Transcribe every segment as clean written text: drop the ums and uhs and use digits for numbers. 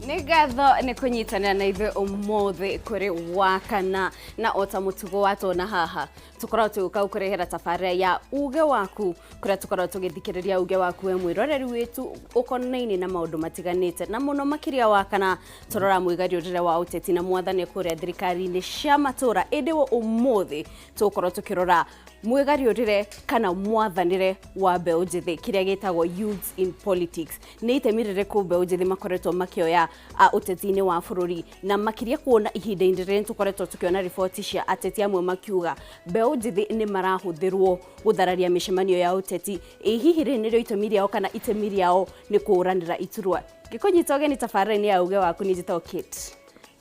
Nĩ ngatho nĩ kũnyitanĩra na ithuĩ ũmũthĩ kũrĩ Wakana, na ota mũtugo watona haha tũkoragwo tũgĩũka gũkũrehera tabarĩra ya uge waku, kũrĩa tũkoragwo tũgĩthikĩrĩria uge waku we mwĩroreri witũ ũkonaine na maũndũ matiganĩte, na mũno makĩria Wakana tũrora mwĩgariũrĩre wa ũteti na mwathani kũrĩa thirikari-inĩ cia matũra. Ĩndĩ ũmũthĩ tũgũkorwo tũkĩrora mwĩgariũrĩre kana mwathanĩre wa mbeũ njĩthĩ, kĩrĩa gĩtagwo youths in politics. Nĩ itemi rĩrĩkũ mbeũ njĩthĩ makoretwo makĩoya ũteti-inĩ wa bũrũri, na makĩria kuona ihinda-inĩ rĩrĩ tũkoretwo tũkĩona riboti cia ateti amwe makiuga mbeũ njĩthĩ nĩ marahũthĩrwo gũthararia mĩcemanio ya ũteti. Ĩ hihi rĩrĩ nĩrĩo itemi rĩao kana itemi rĩao nĩ kũũranĩra iturwa? Ngĩkũnyita ũgeni tabarĩra-inĩ ya uge waku, nĩ njĩtagwo Kate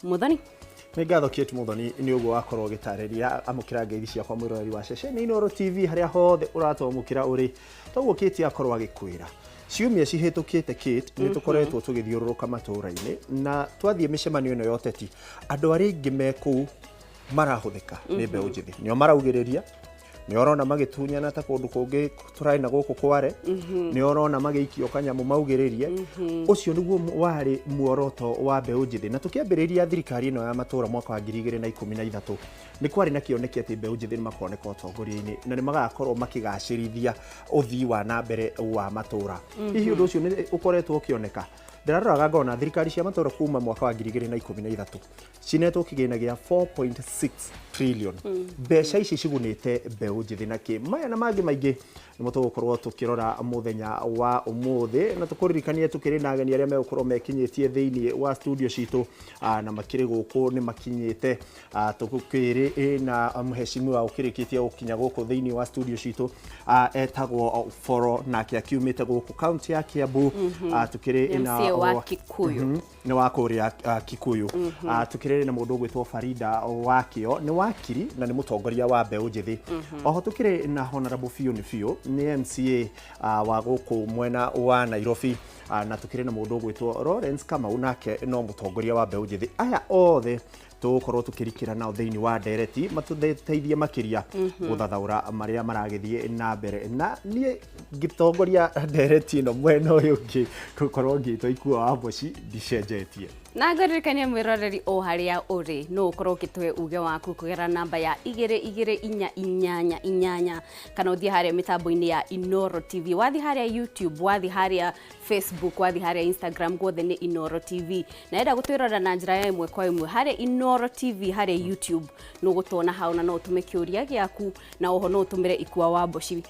Muthoni. Nĩ ngatho Kate Muthoni nĩ ũguo wakorwo ũgĩtarĩria. Amũkĩra ngeithi ciakwa mwĩroreri wa ceceni Inooro TV harĩa hothe ũratwamũkĩra ũrĩ. Toguo Kate akorwo agĩkwĩra, ciumia cihĩtũkĩte Kate nĩ tũkoretwo tũgĩthiũrũrũka matũũra-inĩ, na twathiĩ mĩcemanio ĩno ya ũteti, andũ arĩa aingĩ me kũu marahũthĩka nĩ mbeũ njĩthĩ, nĩo maraugĩrĩria, nĩ ũrona magĩtunyana ta kũndũ kũngĩ tũrarĩ na gũkũ kware, nĩ ũrona magĩikio kanyamũ maugĩrĩrie. Ũcio nĩguo warĩ muoroto wa mbeũ njĩthĩ. Na tũkĩambĩrĩria thirikari ĩno ya matũũra mwaka wa 2013, nĩ kwarĩ na kĩoneki atĩ mbeũ njĩthĩ nĩ makoneka ũtongoria-inĩ na nĩ magakorwo makĩgacĩrithia ũthii wa na mbere wa matũũra. Hihi ũndũ ũcio nĩ ũkoretwo ũkĩoneka? Ndĩraroraga ngona thirikari cia matũũra kuma mwaka wa 2013 cinetwo kĩgĩna gĩa 4.6 trillion. Mbeca ici cigunĩte mbeũ njĩthĩ na kĩ? Maya na mangĩ maingĩ nĩmo tũgũkorwo tũkĩrora mũthenya wa ũmũthĩ, na tũkũririkanie tũkĩrĩ na ageni arĩa megũkorwo mekinyĩtie thĩinĩ wa studio citũ, na makĩrĩ gũkũ nĩ makinyĩte. Tũkĩrĩ na mheshimiwa ũkĩrĩkĩtie gũkinya gũkũ thĩinĩ wa studio citũ, etagwo Foro, nake akiumĩte gũkũ kaunti ya Kiambu. Tũkĩrĩ na MCA wa Kikuyu, nĩ wa kũrĩa Kikuyu. Tũkĩrĩ na mũndũ ũgwĩtwo Farida Wakĩo, nĩ wakiri na nĩ mũtongoria wa mbeũ njĩthĩ. Oho tũkĩrĩ na Honorable Biũ nĩ Biũ, nĩ MCA wa gũkũ mwena wa Nairobi, na tũkĩrĩ na mũndũ ũgwĩtwo Lawrence Kamau, nake no mũtongoria wa mbeũ njĩthĩ. Aya othe tũgũkorwo tũkĩrikĩra nao thĩinĩ wa ndereti, matũteithie makĩria gũthathaũra marĩa maragĩthiĩ na mbere. Na niĩ ngĩtongoria ndereti ĩno mwena ũyũ ũngĩ, gũkorwo ngĩtwo Ikua wa Mboci, ndicenjetie. Na ngũririkania mwĩroreri o harĩa ũrĩ, no ũkorwo ũgĩtũhe uge waku kũgerera namba ya 22488 kana ũthiĩ harĩa mĩtambo-inĩ ya Inooro TV, wathiĩ harĩa YouTube, wathiĩ harĩa Facebook, wathiĩ harĩa Instagram, guothe nĩ Inooro TV. Na enda gũtwĩrora na njĩra ya ĩmwe kwa ĩmwe harĩa Inooro TV harĩa YouTube, nĩ ũgũtuona hau, na no ũtũme kĩũria gĩaku, na oho no ũtũmĩre Ikua wa Mboci,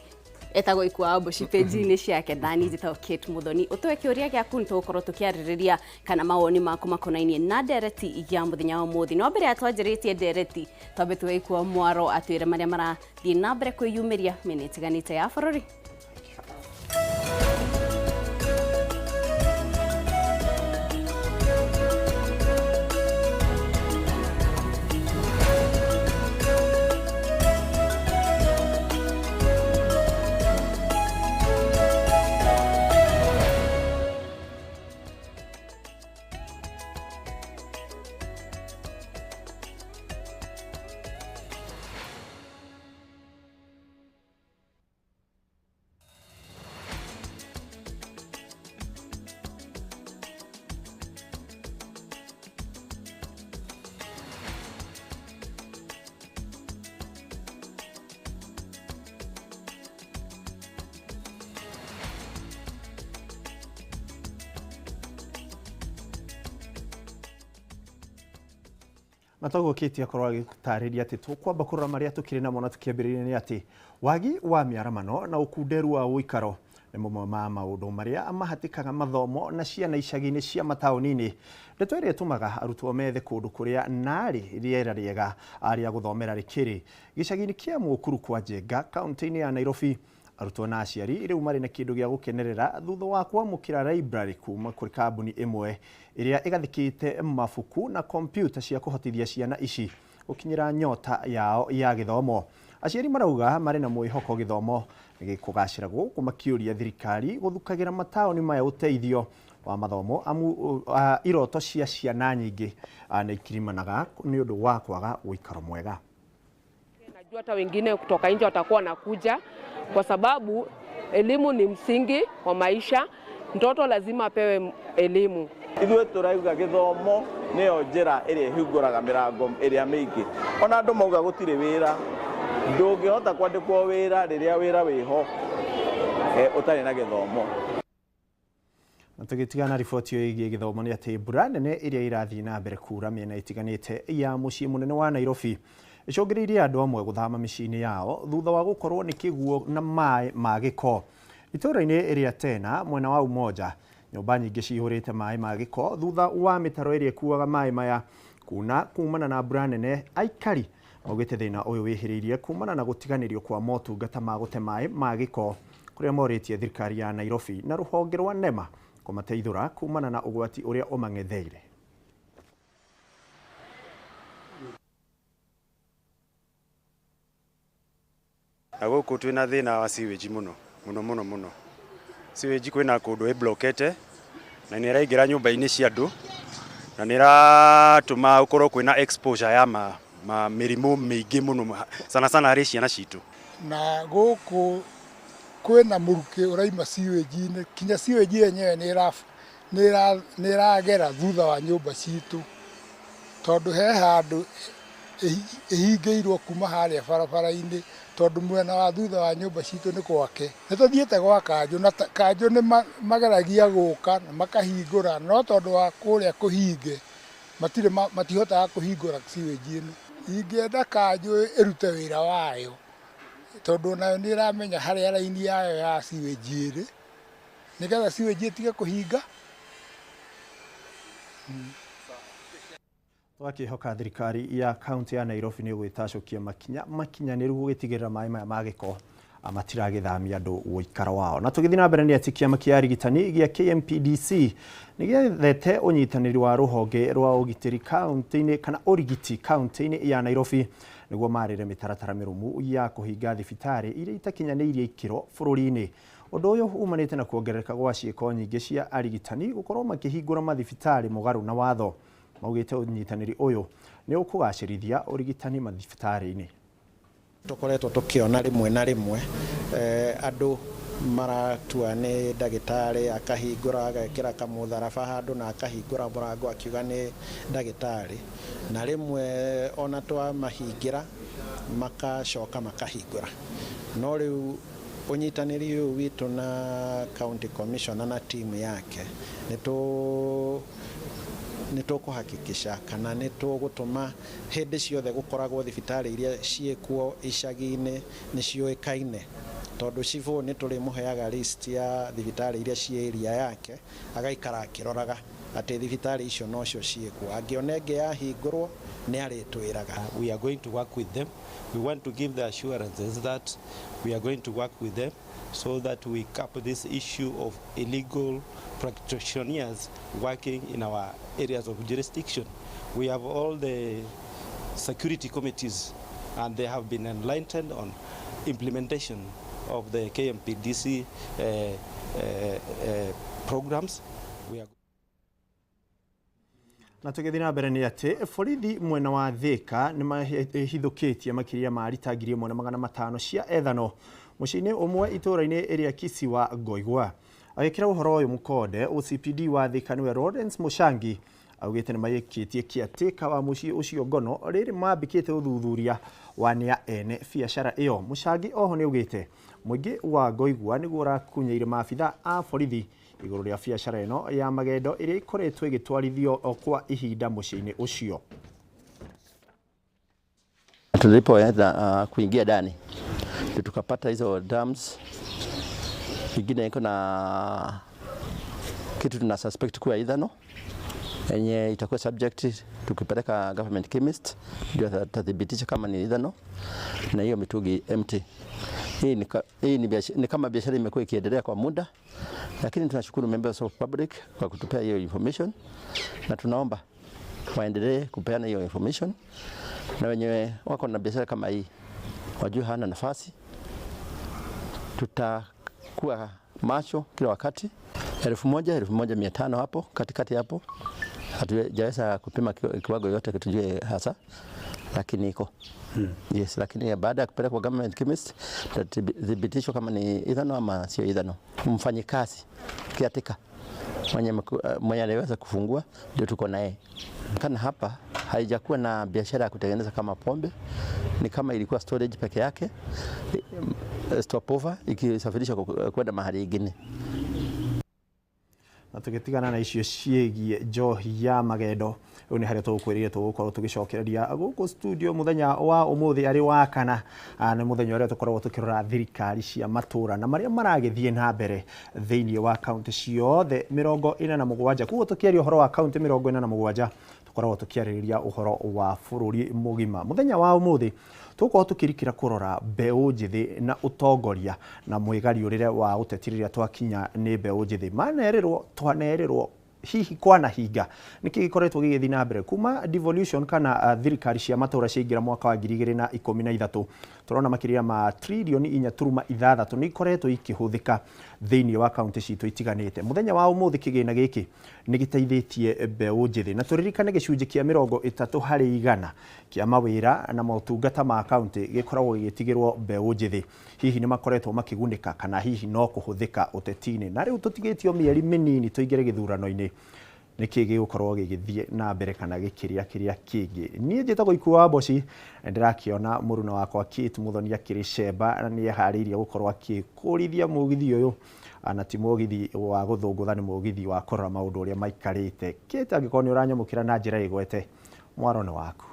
etagwo Ikua wa Mboci page-inĩ ciake. Nani njĩtagwo Kate Muthoni. Ũtũhe kĩũria gĩaku, nĩ tũgũkorwo tũkĩarĩrĩria kana mawoni maku makonainie na ndereti ya mũthenya wa ũmũthĩ. No mbere ya twanjĩrĩtie ndereti, twambe tuwe Ikua mwaro atwĩre marĩa marathiĩ na mbere kwĩyumĩria mĩena ĩtiganĩte ya bũrũri. Na toguo Kate akorwo agĩtarĩria atĩ tũkwamba kũrora marĩa tũkĩrĩ namo, na tũkĩambĩrĩria nĩ atĩ wagi wa mĩaramano na ũkunderu wa ũikaro nĩ mamwe ma maũndũ marĩa mahatĩkaga mathomo na ciana icagi-inĩ cia mataũni-inĩ. Ndeto ĩrĩa ĩtũmaga arutwo methe kũndũ kũrĩa narĩ rĩera rĩega rĩa gũthomera rĩkĩrĩ. Gĩcagi-inĩ kĩa Mũkuru kwa Njenga kaunti-inĩ ya Nairobi, arutwo na aciari rĩu marĩ na kĩndũ gĩa gũkenerera thutha wa kwamũkĩra library kuma kũrĩ kambuni ĩmwe ĩrĩa ĩgathĩkĩte mabuku na kompiuta cia kũhotithia ciana ici gũkinyĩra nyota yao ya gĩthomo. Aciari marauga marĩ na mwĩhoko gĩthomo gĩkũgacĩra gũkũ, makĩũria thirikari gũthukagĩra mataũni maya ũteithio wa mathomo, amu iroto cia ciana nyingĩ nĩ ikirimanaga nĩ ũndũ wa kwaga ũikaro mwega. Najua hata wengine kutoka nje watakuwa wanakuja, kwa sababu elimu ni msingi wa maisha. Mtoto lazima apewe elimu. Ithuĩ tũrauga gĩthomo nĩyo njĩra ĩrĩa ĩhingũraga mĩrango ĩrĩa mĩingĩ. Ona andũ mauga gũtirĩ wĩra, ndũngĩhota kwandĩkwo wĩra rĩrĩa wĩra wĩho ũtarĩ na gĩthomo. Na tũgĩtigana riboti ĩyo ĩgiĩ gĩthomo nĩ atĩ mbura nene ĩrĩa ĩrathiĩ na mbere kura mĩena ĩtiganĩte ya mũciĩ mũnene wa Nairobi ĩcũngĩrĩirie andũ amwe gũthama mĩciĩ-inĩ yao thutha wa gũkorwo nĩ kĩguo na maĩ ma gĩko. Itũũra-inĩ rĩa Tena mwena wa Umoja, nyũmba nyingĩ cihũrĩte maĩ ma gĩko thutha wa mĩtaro ĩrĩa ĩkuaga maĩ maya kuna kumana na mbura nene. Aikari maugĩte thĩna ũyũ wĩhĩrĩirie kumana na gũtiganĩrio kwa motungata ma gũte maĩ ma gĩko kũrĩa morĩtie thirikari ya Nairobi na rũhonge rwa NEMA kũmateithũra kumana na ũgwati ũrĩa ũmang'etheire. Na gũkũ twĩna thĩna wa sewage mũno mũno mũno mũno. Sewage kwĩna kũndũ ĩblokete na nĩ ĩraingĩra nyũmba-inĩ cia andũ na nĩ ĩratũma gũkorwo kwĩna exposure ya ma mĩrimũ mĩingĩ mũno sana sana harĩ ciana citũ. Na gũkũ kwĩna mũrukĩ ũraima sewage-inĩ, kinya sewage yenyewe nĩ ĩragera thutha wa nyũmba citũ tondũ he handũ ĩhingĩirwo kuma harĩa barabara-inĩ tondũ mwena wa thutha wa nyũmba citũ nĩ gwake. Nĩ tũthiĩte gwa kanjũ na kanjũ nĩ mageragia gũka na makahingũra, no tondũ wa kũrĩa kũhinge matihotaga kũhingũra sewage ĩno. Ingĩenda kanjũ ĩrute wĩra wayo tondũ nayo nĩ ĩramenya harĩa raini yayo ya sewage ĩrĩ nĩgetha sewage ĩtige kũhinga. Twakĩhoka thirikari ya kaunti ya Nairobi nĩ ĩgwĩtacũkia makinya makinyanĩru gũgĩtigĩrĩra maĩ maya ma gĩko matiragĩthamia andũ ũikaro wao. Na tũgĩthiĩ na mbere nĩ atĩ kĩama kĩa arigitani gĩa KMPDC nĩ gĩethete ũnyitanĩri wa rũhonge rwa ũgitĩri kaunti-inĩ kana ũrigiti kaunti-inĩ ya Nairobi nĩguo marĩre mĩtaratara mĩrũmu ya kũhinga thibitarĩ iria itakinyanĩirie ikĩro bũrũri-inĩ. Ũndũ ũyũ umanĩte na kuongerereka gwa ciĩko nyingĩ cia arigitani gũkorwo makĩhingũra mathibitarĩ mũgarũ na watho. Maugĩte ũnyitanĩri ũyũ nĩ ũkũgacĩrithia ũrigitani mathibitarĩ-inĩ. Tũkoretwo tũkĩona rĩmwe na rĩmwe andũ maratua nĩ ndagĩtarĩ akahingũra agekĩra kamũtharaba handũ na akahingũra mũrango akiuga nĩ ndagĩtarĩ, na rĩmwe ona twamahingĩra makacoka makahingũra. No rĩu ũnyitanĩri ũyũ witũ na county commissioner na timu yake nĩ tũkũhakikisha kana nĩ tũgũtũma hĩndĩ ciothe gũkoragwo thibitarĩ iria ciĩkuo icagi-inĩ nĩ ciũĩkaine, tondũ cibũ nĩ tũrĩmũheaga list ya thibitarĩ iria ciĩ area yake agaikara akĩroraga atĩ thibitarĩ icio nocio ciĩkuo, angĩona ĩngĩ yahingũrwo nĩ arĩtwĩraga. We are going to work with them. We want to give the assurances that we are going to work with them so that we cap this issue of illegal practitioners working in our areas of jurisdiction. We have all the security committees and they have been enlightened on implementation of the KMPDC programs. We are Na tũgĩthiĩ na mbere nĩ atĩ borithi mwena wa Thika nĩ mahithũkĩtie makĩria ma rita 1500 cia ethano mũciĩ-inĩ ũmwe itũũra-inĩ ĩrĩa Kisiwa Ngoigwa. Agĩkĩra ũhoro ũyũ mũkonde, OCPD wa Thika nĩwe Lawrence Mũchangi augĩte nĩ mayĩkĩtie kĩatĩka wa mũciĩ ũcio ngono rĩrĩ mambĩkĩte ũthuthuria wa nĩa ene biacara ĩyo. Mũchangi oho nĩ augĩte mũingĩ wa Ngoigwa nĩguo ũrakunyeire maabitha a borithi igũrũ rĩa biacara ĩno ya magendo ĩrĩa ĩkoretwo ĩgĩtwarithio kwa ihinda mũciĩ-inĩ ũcio. Tulipoenda kuingia ndani tukapata hizo drums, ingine iko na kitu tuna suspect kuwa ethano yenye itakuwa subject tukipeleka government chemist ndio atathibitisha kama ni ethano, na hiyo mitungi empty. Hii ni kama biashara imekuwa ikiendelea kwa muda, lakini tunashukuru members of public kwa kutupea hiyo information, na tunaomba waendelee kupeana hiyo information, na wenyewe wako na biashara kama hii wajue hana nafasi. Tutakuwa macho kila wakati. 1000 1500 hapo katikati hapo, hatujaweza kupima kiwango yote tujue hasa, lakini iko. Yes, lakini baada ya kupelekwa government chemist tutathibitishwa kama ni ethano ama sio ethano. Mfanyikazi kiatika Mwenye aliweza kufungua ndio tuko naye. Kana hapa haijakuwa na biashara ya kutengeneza kama pombe, ni kama ilikuwa storage peke yake, stopover ikisafirishwa kwenda mahali ingine. Na tũgĩtigana na icio ciĩgiĩ njohi ya magendo, rĩu nĩ harĩa tũgũkwĩrire tũgũkorwo tũgĩcokereria gũkũ studio mũthenya wa ũmũthĩ arĩ wa kana. Nĩ mũthenya ũrĩa tũkoragwo tũkĩrora thirikari cia matũra na marĩa maragĩthiĩ na mbere thĩinĩ wa kaunti ciothe 47. Koguo tũkĩaria ũhoro wa kaunti 47 tũkoragwo tũkĩarĩrĩria ũhoro wa bũrũri mũgima. Mũthenya wa ũmũthĩ tũgũkorwo tũkĩrikĩra kũrora mbeũ njĩthĩ na ũtongoria na mwĩgariũrĩre wa ũteti rĩrĩa twakinya nĩ mbeũ njĩthĩ. Manerĩrwo twanerĩrwo hihi kwanahinga nĩkĩ gĩkoretwo gĩgĩthiĩ na mbere kuma devolution kana thirikari cia matũra ciaingĩra mwaka wa 2013. Tũrona makĩria ma tririoni 4.6 nĩ ikoretwo ikĩhũthĩka thĩinĩ wa kaunti citũ itiganĩte. Mũthenya wa ũmũthĩ kĩgĩna gĩkĩ nĩ gĩteithĩtie mbeũ njĩthĩ, na tũririkane gĩcunjĩ kĩa 30% kĩa mawĩra na motungata ma kaunti gĩkoragwo gĩgĩtigĩrwo mbeũ njĩthĩ. Hihi nĩ makoretwo makĩgunĩka kana hihi no kũhũthĩka ũteti-inĩ? Na rĩu tũtigĩtio mĩeri mĩnini tũingĩre gĩthurano-inĩ, nĩkĩ gĩgũkorwo gĩgĩthiĩ na mbere kana gĩkĩrĩa kĩrĩa kĩngĩ? Niĩ njĩtagwo Ikua wa Mboci, na ndĩrakĩona mũruna wakwa Kate Muthoni akĩrĩ cemba na nĩ eharĩirie gũkorwo akĩkũrithia mũgithi ũyũ, na ti mũgithi wa gũthũngũtha, nĩ mũgithi wa kũrora maũndũ ũrĩa maikarĩte. Kate, angĩkorwo nĩ ũranyamũkĩra na njĩra ĩgwete, mwaro nĩ waku.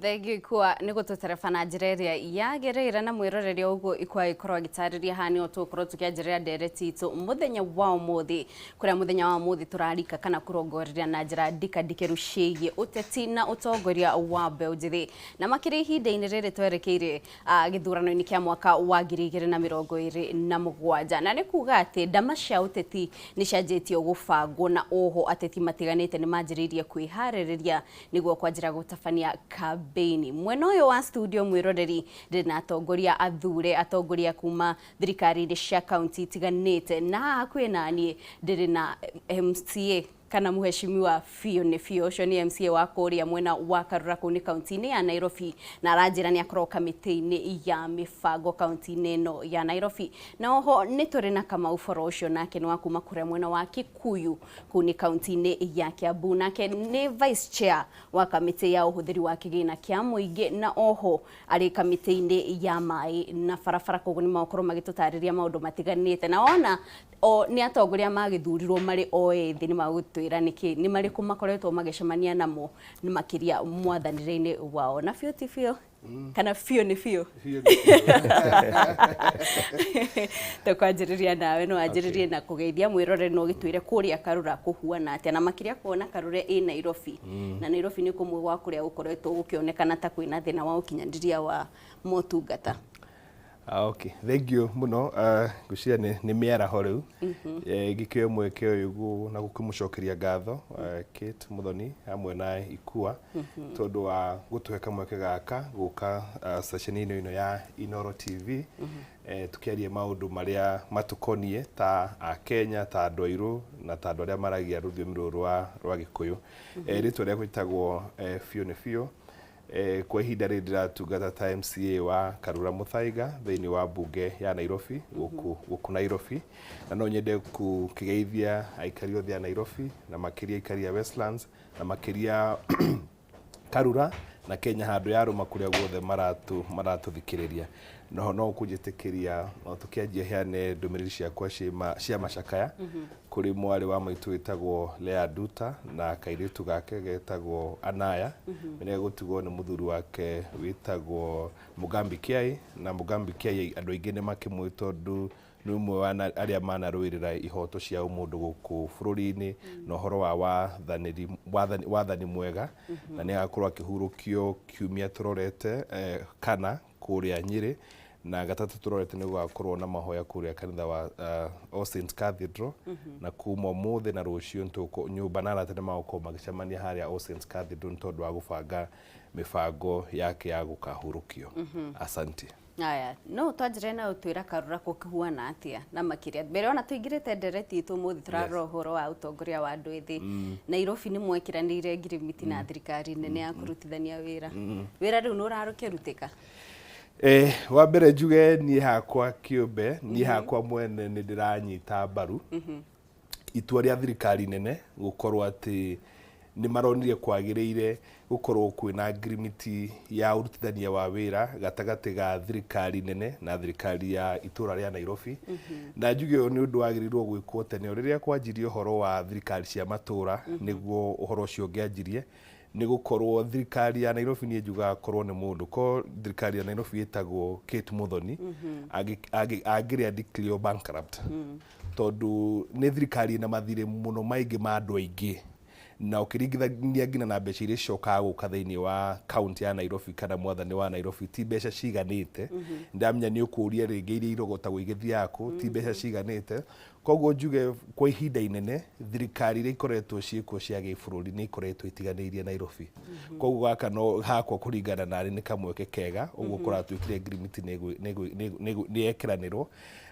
Thengio Ikua nĩ gũtũtereba na njĩra ĩrĩa yagĩrĩire, na mwĩroreria ũguo Ikua ĩkorwo agĩtarĩria haha nĩho tũgũkorwo tũkĩanjĩrĩra ndereti itũ mũthenya wa ũmũthĩ, kũrĩa mũthenya wa ũmũthĩ tũrarika kana kũrongoreria na njĩra ndikandikĩru ciĩgiĩ ũteti na ũtongoria wa mbeũ njĩthĩ, na makĩria ihinda-inĩ rĩrĩ twerekeire gĩthurano-inĩ kĩa mwaka wa 2027. Na nĩ kuga atĩ ndama cia ũteti nĩ cianjĩtio gũbangwo, na oho ateti matiganĩte nĩ manjĩrĩirie kwĩharĩrĩria nĩguo kwanjĩra gũtabania kambĩini. Mwena ũyũ wa studio mwĩroreri ndĩ na atongoria athure, atongoria kuma thirikari-inĩ cia kaunti itiganĩte, na haha hakuhĩ naniĩ ndĩrĩ na MCA kana mũheshimiwa biũ nĩ biũ, ũcio nĩ MCA wa kũrĩa mwena wa Karura kũu nĩ kaunti-inĩ ya Nairobi, na aranjĩra nĩ akorwo kamĩtĩ-inĩ ya mĩbango kaunti-inĩ ĩno ya Nairobi. Na oho nĩ tũrĩ na Kamau Boro, ũcio nake nĩ wa kuma kũrĩa mwena wa Kikuyu kũu nĩ kaunti-inĩ ya Kiambu, nake nĩ vice chair wa kamĩtĩ ya ũhũthĩri wa kĩgĩna kĩa mũingĩ, na oho arĩ kamĩtĩ-inĩ ya maĩ na barabara. Koguo nĩ magũkorwo magĩtũtarĩria maũndũ matiganĩte, na ona o nĩ atongoria magĩthurirwo marĩ o ethĩ, nĩ magũtwĩra nĩkĩ nĩ marĩkũ makoretwo magĩcemania namo makĩria mwathanĩre-inĩ wao. Na biũ ti biũ kana biũ nĩ biũ, tũkwanjĩrĩria nawe, no wanjĩrĩrie na kũgeithia mwĩrore no ũgĩtwĩre kũrĩa Karura kũhuana atĩa, na makĩria kuona Karura ĩ Nairobi, na Nairobi nĩ kũmwe gwa kũrĩa gũkoretwo gũkĩonekana ta kwĩna thĩna wa ũkinyanĩria wa motungata. Okay, thank you mũno. Ngwĩciria nĩ mĩaraho rĩu. Ngĩkĩoya mweke ũyũ na gũkĩmũcokeria ngatho Kate Muthoni hamwe na Ikua tondũ wa gũtũhe kamweke gaka gũka station-inĩ ĩno ya Inooro TV, tũkĩaria maũndũ marĩa matũkoniĩ ta Akenya, ta andũ airũ na ta andũ arĩa maragia rũthiomi rũrũ rwa Gĩkũyũ. Rĩtwa rĩakwa rĩtagwo biũ nĩ biũ. Kwa ihinda rĩrĩ ndĩratungata ta MCA wa Karura Muthaiga thĩinĩ wa mbunge ya Nairobi gũkũ Nairobi, na no nyende gũkĩgeithia aikari othe a Nairobi, na makĩria aikari a Westlands, na makĩria Karura na Kenya handũ ya rũma kũrĩa guothe maratũthikĩrĩria. Noho no kũnjĩtĩkĩria no tũkĩanjia heane ndũmĩrĩri ciakwa cia macakaya kũrĩ mwarĩ wa maitũ wĩtagwo Lea Nduta na kairĩtu gake getagwo Anaya, nĩ gũtigwo nĩ mũthuri wake wĩtagwo Mugambi Kiai. Na Mugambi Kiai andũ aingĩ nĩ makĩmũĩ tondũ nĩ ũmwe wa arĩa manarũĩrĩra ihoto cia ũmũndũ gũkũ bũrũri-inĩ na ũhoro wa wathani mwega, na nĩ agakorwo akĩhurũkio kiumia tũrorete kana kũrĩa Nyĩrĩ, na gatatũ tũrorete nĩ gũgakorwo na mahoya kũrĩa kanitha wa All Saints Cathedral, na kuma ũmũthĩ na rũciũ nyũmba na arata nĩ magũkorwo magĩcemania harĩa All Saints Cathedral nĩ tondũ wa gũbanga mĩbango yake ya gũkahurũkio. Asante. Aya, no twanjĩre na ũtwĩra Karura gũkĩhuana atĩa, na makĩria mbere ona tũingĩrĩte ndereti itũ ũmũthĩ tũrarora ũhoro wa ũtongoria wa andũ ethĩ. Nairobi nĩ mwekĩranĩire ngirimiti na thirikari nene ya kũrutithania wĩra. Wĩra rĩu nĩ ũrarũkĩrutĩka? Wa mbere njuge niĩ hakwa kĩũmbe, niĩ hakwa mwene nĩ ndĩranyita mbaru Itua rĩa thirikari nene gũkorwo atĩ nĩ maronire kwagĩrĩire gũkorwo kwĩna ngirimiti ya ũrutithania wa wĩra gatagatĩ ga thirikari nene na thirikari ya itũra rĩa Nairobi. Na njuge ũyũ nĩ ũndũ wagĩrĩirwo gwĩkwo tene o rĩrĩa kwanjirie ũhoro wa thirikari cia matũra, nĩguo ũhoro ũcio ũngĩanjirie, nĩ gũkorwo thirikari ya Nairobi, niĩ njugaga korwo nĩ mũndũ, ko thirikari ya Nairobi ĩtagwo Kate Muthoni, angĩrĩa declare bankrupt, tondũ nĩ thirikari ĩna mathirĩ mũno maingĩ ma andũ aingĩ, na ũkĩringithania nginya na mbeca iria cicokaga gũka thĩinĩ wa kaunti ya Nairobi kana mwathani wa Nairobi, ti mbeca ciganĩte. Ndamenya nĩ ũkũria rĩngĩ iria irogotagwo igĩthiaga kũ, ti mbeca ciganĩte. Koguo njuge kwa ihinda inene thirikari iria ikoretwo ciĩkuo cia gĩbũrũri nĩ ikoretwo itiganĩirie Nairobi. Koguo gaka no hakwa kũringana nani nĩ kamweke kega ũguo kũratuĩkire ngirimiti nĩ yekĩranĩrwo,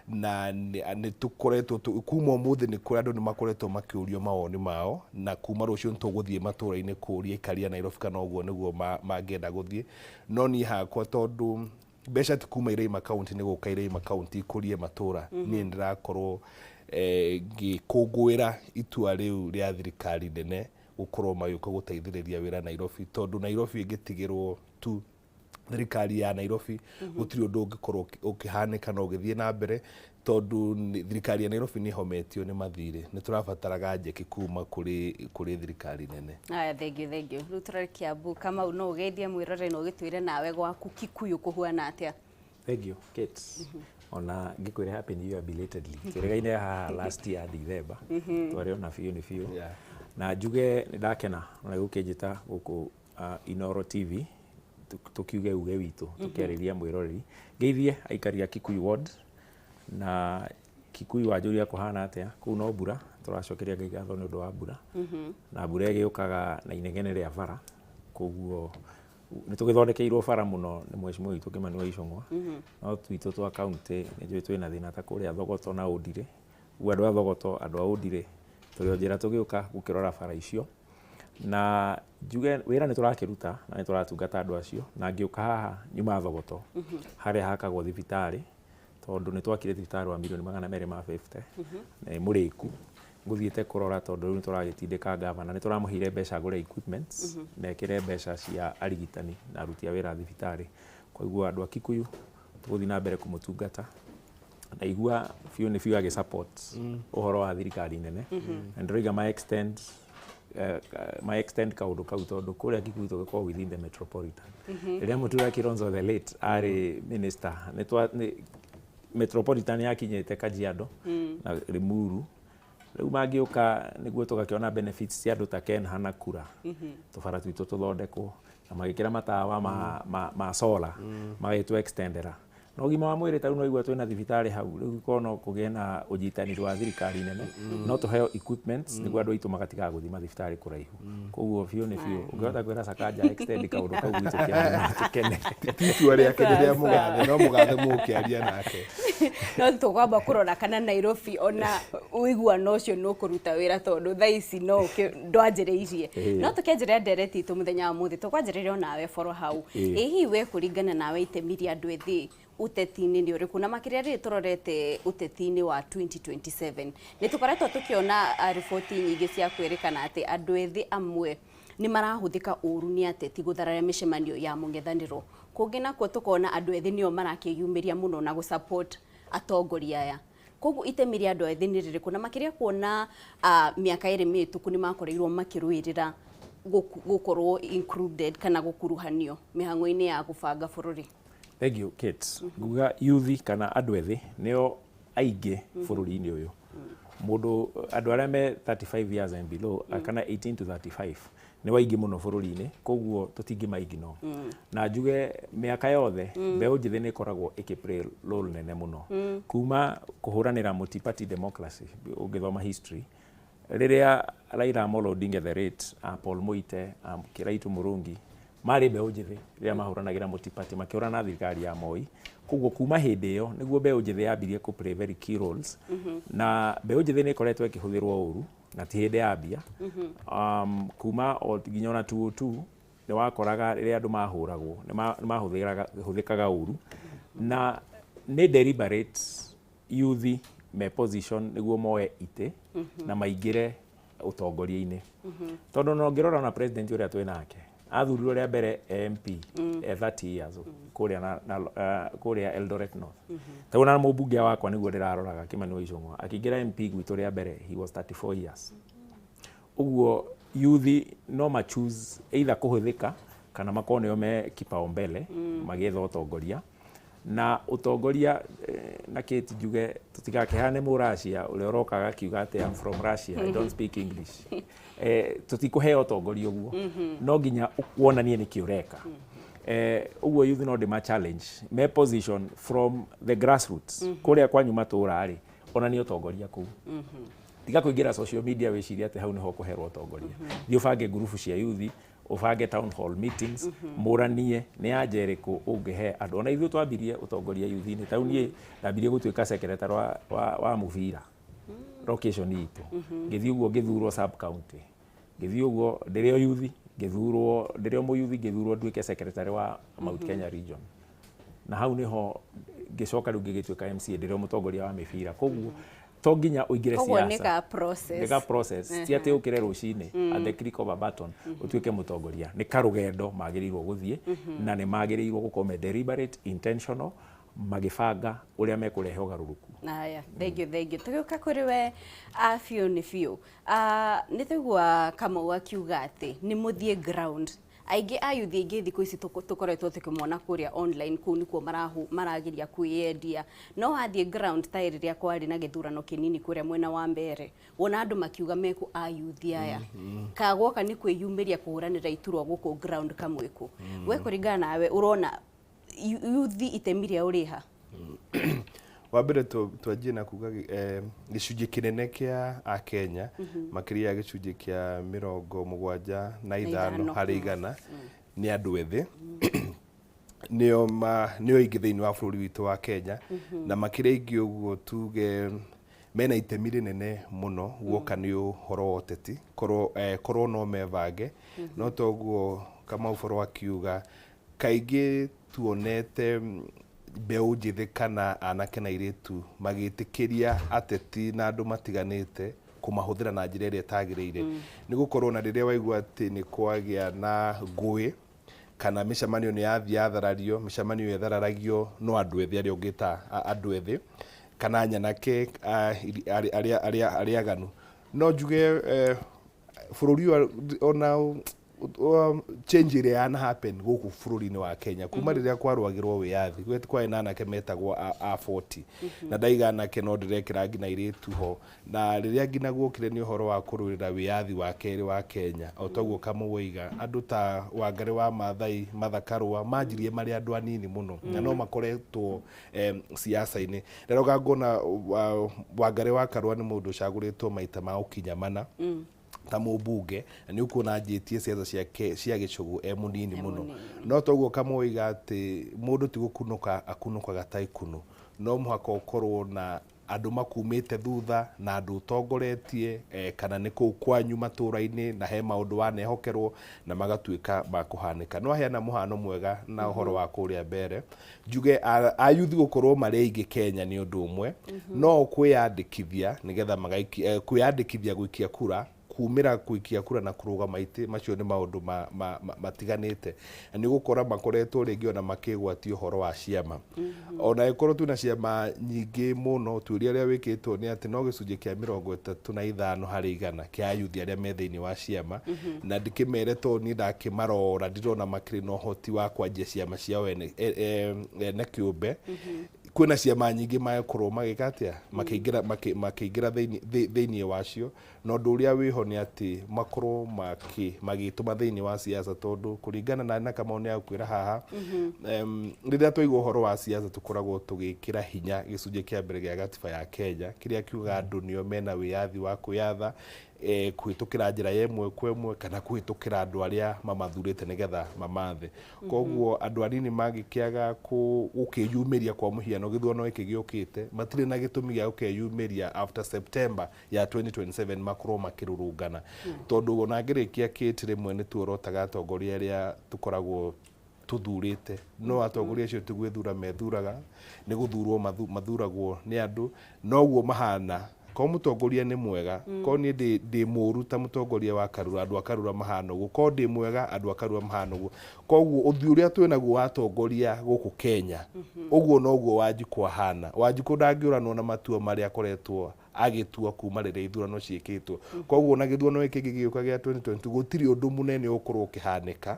na nĩ tũkoretwo kuma ũmũthĩ nĩ kũrĩ andũ nĩ makoretwo makĩũrio mawoni mao, na kuma rũciũ nĩ tũgũthiĩ matũra-inĩ kũũria aikari a Nairobi kana ũguo nĩguo mangĩenda gũthiĩ. No niĩ hakwa, tondũ mbeca ti kuma iraima kaunti, nĩ gũka iraima kaunti ikũrie matũra, niĩ ndĩrakorwo ngĩkũngũĩra itua rĩu rĩa thirikari nene gũkorwo magĩũka gũteithĩrĩria wĩra Nairobi, tondũ Nairobi ĩngĩtigĩrwo tu thirikari ya Nairobi, gũtirĩ ũndũ ũngĩkorwo ũkĩhanĩka na ũgĩthiĩ na mbere, tondũ thirikari ya Nairobi nĩ ĩhometio nĩ mathirĩ. Nĩ tũrabataraga njeki kuma kũrĩ thirikari nene. Aya, thank you, thank you. Rĩu tũrore Kiambu. Kamau, no ũgeithie mwĩrore na ũgĩtwĩre nawe gwaku Kikuyu kũhuana atĩa? Thank you, Kate. Ona ngĩkwĩre happy new year belatedly. Twĩrĩgaine haha last year December. Twarĩ ona biũ nĩ biũ. Na njuge nĩ ndakena ona gũkĩnjĩta gũkũ Inoro TV tũkiuge uge witũ, tũkĩarĩria mwĩroreri. Ngeithie aikari a Kikuyu Ward na Kikuyu. Wanjũria kũhana atĩa kũu, no mbura. Tũracokeria Ngai ngatho nĩ ũndũ wa mbura, na mbura ĩgĩũkaga na inegene rĩa bara, koguo nĩ tũgĩthondekeirwo bara mũno nĩ mheshimiwa witũ Kĩmani wa Ichung'wa, no twitũ twa kaunti nĩ njũĩ twĩna thĩna ta kũrĩa Thogoto na Ũndirĩ. Ũguo andũ a Thogoto, andũ a Ũndirĩ, tũrĩ o njĩra tũgĩũka gũkĩrora bara icio. Na njuge wĩra nĩ tũrakĩruta na nĩ tũratungata andũ acio, na ngĩũka haha nyuma Thogoto harĩa hakagwo thibitarĩ, tondũ nĩ twakire thibitarĩ wa mirioni 250 na nĩ mũrĩku. Ngũthiĩte kũrora tondũ rĩu nĩ tũragĩtindĩka gavana, nĩ tũramũheire mbeca agũre equipments na ĩkĩre mbeca cia arigitani na aruti a wĩra thibitarĩ. Koguo andũ a Kikuyu tũgũthiĩ na mbere kũmũtungata. Ndaigua biũ nĩ biũ agĩ support ũhoro wa thirikari nene, na ndĩroiga ma extend kaũndũ kau, tondũ kũrĩa Kikuyu tũgĩkorwo within the metropolitan. Rĩrĩa Mũtura Kilonzo the late arĩ minister, nĩ metropolitan yakinyĩte Kajiado na Limuru. Rĩu mangĩũka nĩguo tũgakĩona benefits cia andũ ta Kenha na Kura, tũbara twitũ tũthondekwo na magĩkĩra matawa ma solar, magĩtũ extendera na ũgima wa mwĩrĩ. Ta rĩu no igua twĩna thibitarĩ hau, rĩu korwo no kũgĩe na ũnyitanĩri wa thirikari nene, no tũheo equipments nĩguo andũ aitũ magatigaga gũthiĩ mathibitarĩ kũraihu. Koguo biũ nĩ biũ ũngĩhota kwĩra Sakaja extend kaũndũ kau gwitũ Kĩambu, no tũkene. Ti itua rĩake, nĩ rĩa mũgathe, no mũgathe mũkĩaria nake. No tũkwamba kũrora kana Nairobi ona ũiguano ũcio nĩ ũkũruta wĩra, tondũ thaa ici no ndwanjĩrĩirie. No tũkĩanjĩrĩria ndereti itũ mũthenya wa mũthĩ, tũkwanjĩrĩria onawe boro hau. Ĩ hihi we, kũringana nawe, itemi rĩa andũ ethĩ ũteti-inĩ nĩ ũrĩkũ, na makĩria rĩrĩ tũrorete ũteti-inĩ wa 2027? Nĩ tũkoretwo tũkĩona riboti nyingĩ cia kwĩrĩkana atĩ andũ ethĩ amwe nĩ marahũthĩka ũru nĩ ateti gũthararia mĩcemanio ya mũng'ethanĩro. Kũngĩ nakuo tũkona andũ ethĩ nĩo marakĩyumĩria mũno na gũ-support atongoria aya. Koguo itemi rĩa andũ ethĩ nĩ rĩrĩkũ, na makĩria kuona mĩaka 2 mĩhĩtũku nĩ makorirwo makĩrũĩrĩra gũkorwo included kana gũkuruhanio mĩhang'o-inĩ ya gũbanga bũrũri? Thank you, Kate. Nguga youth kana andũ ethĩ nĩo aingĩ bũrũri-inĩ ũyũ. Mũndũ, andũ arĩa me 35 years and below, kana 18 to 35, nĩ waingĩ mũno bũrũri-inĩ, koguo tũtingĩma ignore. Na njuge mĩaka yothe mbeũ njĩthĩ nĩ ĩkoragwo ĩkĩ play role nene mũno, kuma kũhũranĩra multi-party democracy. Ũngĩthoma history, rĩrĩa Raila Amolo Odinga the late, Paul Muite, Kiraitu Murungi marĩ mbeũ njĩthĩ rĩrĩa mahũranagĩra multi-party, makĩhũrana na thirikari ya Moi. Koguo kuma hĩndĩ ĩyo nĩguo mbeũ njĩthĩ yambirie kũ play very key roles. Na mbeũ njĩthĩ nĩ ĩkoretwo ĩkĩhũthĩrwo ũru, na ti hĩndĩ yambia, kuma o nginya ona 202 nĩ wakoraga rĩrĩa andũ mahũragwo nĩ mahũthĩkaga ũru, na nĩ deliberate youth. me position nĩguo moe itĩ na maingĩre ũtongoria-inĩ. Tondũ no ngĩrora na president ũrĩa twĩ nake athurirwo rĩa mbere MP 30 years kũrĩa kũrĩa Eldoret North. Tondũ na mũmbunge wakwa nĩguo ndĩraroraga Kimani wa Ichung'wa akĩingĩra MP gwitũ rĩa mbere, he was 34 years. Ũguo youth no ma choose either kũhũthĩka kana makorwo nĩo me kipaumbele magĩetha ũtongoria na ũtongoria na Kate njuge tũtigakĩhane mũracia ũrĩa ũrokaga akiuga atĩ, "I'm from Russia, I don't speak English." Tũtikũheo ũtongoria ũguo, no nginya wonanie nĩkĩ ũreka. Ũguo youth no ndĩma challenge me position from the grassroots kũrĩa kwanyu matũũra rĩ, onanie ũtongoria kũu. Tiga kũingĩra social media wĩcirie atĩ hau nĩho ũkũherwo ũtongoria. Thiĩ ũbange ngurubu cia youth, ũbange town hall meetings, mũranie nĩ anja ĩrĩkũ ũngĩhe andũ. Ona ithuĩ twambirie ũtongoria youth-inĩ. Ta rĩu niĩ ndambirie gũtuĩka secretary wa mũbira location itũ, ngĩthiĩ ũguo ngĩthurwo sub county, ngĩthiĩ ũguo ndĩrĩ o youth, ngĩthurwo ndĩrĩ o mũyuthi, ngĩthurwo nduĩke secretary wa Mount Kenya region, na hau niho ngĩcoka rĩu ngĩgĩtuĩka MCA ndĩrĩ o mũtongoria wa mĩbira. Koguo to nginya ũingĩre Koguo nĩ siasa. Ka process. Nĩ ka process, ti atĩ ũkĩre rũcinĩ at the click of a button ũtuĩke mũtongoria. Nĩ karũgendo magĩrĩirwo gũthiĩ, na nĩ magĩrĩirwo gũkorwo me deliberate, intentional, magĩbanga ũrĩa mekũrehe ũgarũrũku. Aya, thank you, thank you. Tũgĩũka kũrĩ we biũ nĩ biũ. Nĩ twaigua Kamau akiuga atĩ nĩ mũthiĩ ground. Aingĩ a yuthi aingĩ thikũ ici tũkoretwo tũkĩmona kũrĩa online, kũu nĩkuo marageria kwĩyendia. No wathiĩ ground ta rĩrĩa kwarĩ na gĩthurano kĩnini kũrĩa mwena wa mbere, wona andũ makiuga mekũ a yuthi aya kagwoka nĩ kwĩyumĩria kũhũranĩra iturwa gũkũ ground kamwĩkũ. We kũringana nawe ũrona yuthi itemi rĩao rĩha? Wa mbere twanjie na kuga gĩcunjĩ kĩnene kĩa akenya, makĩria ya gĩcunjĩ kĩa 75 5 harĩ igana, nĩ andũ ethĩ, nĩo nĩo aingĩ thĩinĩ wa bũrũri witũ wa Kenya, na makĩria aingĩ ũguo tuge mena itemi rĩnene mũno guoka nĩ ũhoro wa ũteti, korwo no mebange. No toguo Kamau Boro akiuga, kaingĩ tuonete mbeũ njĩthĩ kana anake na airĩtu magĩtĩkĩria ateti na andũ matiganĩte kũmahũthĩra na njĩra ĩrĩa ĩtagĩrĩire, nĩ gũkorwo na rĩrĩa waigua atĩ nĩ kwagĩa na ngũĩ kana mĩcemanio nĩ yathiĩ yatharario, mĩcemanio ĩthararagio no andũ ethĩ arĩa ũngĩta andũ ethĩ kana nyanake arĩa aganu. No njuge bũrũri ũyũ ona change ĩrĩa yana happen gũkũ bũrũri-inĩ wa Kenya kuma rĩrĩa kwarũagĩrwo wĩyathi, gwĩ kwarĩ na anake metagwo a 40, na ndaiga anake no ndĩrekĩra nginya airĩtu ho, na rĩrĩa nginya guokire nĩ ũhoro wa kũrũĩrĩra wĩyathi wa kerĩ wa Kenya, o toguo Kamau oiga, andũ ta Wangari wa Maathai, Martha Karũa manjirie marĩ andũ anini mũno na no makoretwo siasa-inĩ. Ndaroga ngona Wangari wa Karũa nĩ mũndũ ũcagũrĩtwo maita ma gũkinya mana ta mũmbunge, na nĩ ũkuona anjĩtie ciaca ciake cia gĩcũgũ e mũnini mũno. No toguo Kamau oiga atĩ mũndũ ti gũkunũka akunũkaga ta ikunũ, no mũhaka ũkorwo na andũ makumĩte thutha na andũ ũtongoretie, kana nĩ kũu kwanyu matũra-inĩ, na he maũndũ wanehokerwo na magatuĩka ma kũhanĩka. No aheana mũhano mwega na ũhoro wa kũrĩa mbere, njuge ayuthi gũkorwo marĩ aingĩ Kenya nĩ ũndũ ũmwe, no kwĩyandĩkithia nĩgetha kwĩyandĩkithia gũikia kura, kumĩra gũikia kura na kũrũgama itĩ, macio nĩ maũndũ matiganĩte, na nĩ ũgũkora makoretwo rĩngĩ ona makĩgwatia ũhoro wa ciama. Ona ĩkorwo twĩna ciama nyingĩ mũno, ũtuĩria ũrĩa wĩkĩtwo nĩ atĩ no gĩcunjĩ kĩa 35 harĩ igana kĩa ayuthi arĩa me thĩinĩ wa ciama, na ndĩkĩmere tondũ niĩ ndakĩmarora ndirona makĩrĩ na ũhoti wa kwanjia ciama ciao ene kĩũmbe. Kwĩna ciama nyingĩ magĩkorwo magĩka atĩa, makĩingĩra thĩinĩ wacio, na ũndũ ũrĩa wĩho nĩ atĩ makorwo magĩtũma thĩinĩ wa siasa, tondũ kũringana na Kamau nĩ akwĩra haha, rĩrĩa twaigua ũhoro wa siasa tũkoragwo tũgĩkĩra hinya gĩcunjĩ kĩa mbere gĩa gatiba ya Kenya kĩrĩa kiugaga andũ nĩo mena wĩyathi wa kwĩyatha kũhĩtũkĩra njĩra ya ĩmwe kwa ĩmwe kana kũhĩtũkĩra andũ arĩa mamathurĩte nĩgetha mamathe. Koguo andũ anini mangĩkĩaga gũkĩyumĩria, kwa mũhiano gĩthurano gĩkĩ gĩũkĩte, matirĩ na gĩtũmi gĩa gũkeyumĩria after September ya 2027 makorwo makĩrũrũngana, tondũ ona ngĩrĩkia kĩti, rĩmwe nĩ tuorotaga atongoria arĩa tũkoragwo Tũthurĩte no atongoria acio ti gwĩthura methuraga, nĩ gũthurwo mathuragwo nĩ andũ. Noguo mahana ko mũtongoria nĩ mwega, ko niĩ ndĩ mũru ta mũtongoria wa Karura, andũ a Karura mahana ũguo, ko ndĩ mwega, andũ a Karura mahana ũguo. Koguo ũthiũ ũrĩa twĩnaguo wa atongoria gũkũ Kenya, ũguo noguo Wanjikũ ahana. Wanjikũ ndangĩũranwo na matua marĩa akoretwo agĩtua kuma rĩrĩa ithurano ciĩkĩtwo. Koguo na gĩthurano gĩkĩ gĩgĩũka gĩa 2022, gũtirĩ ũndũ mũnene ũgũkorwo ũkĩhanĩka.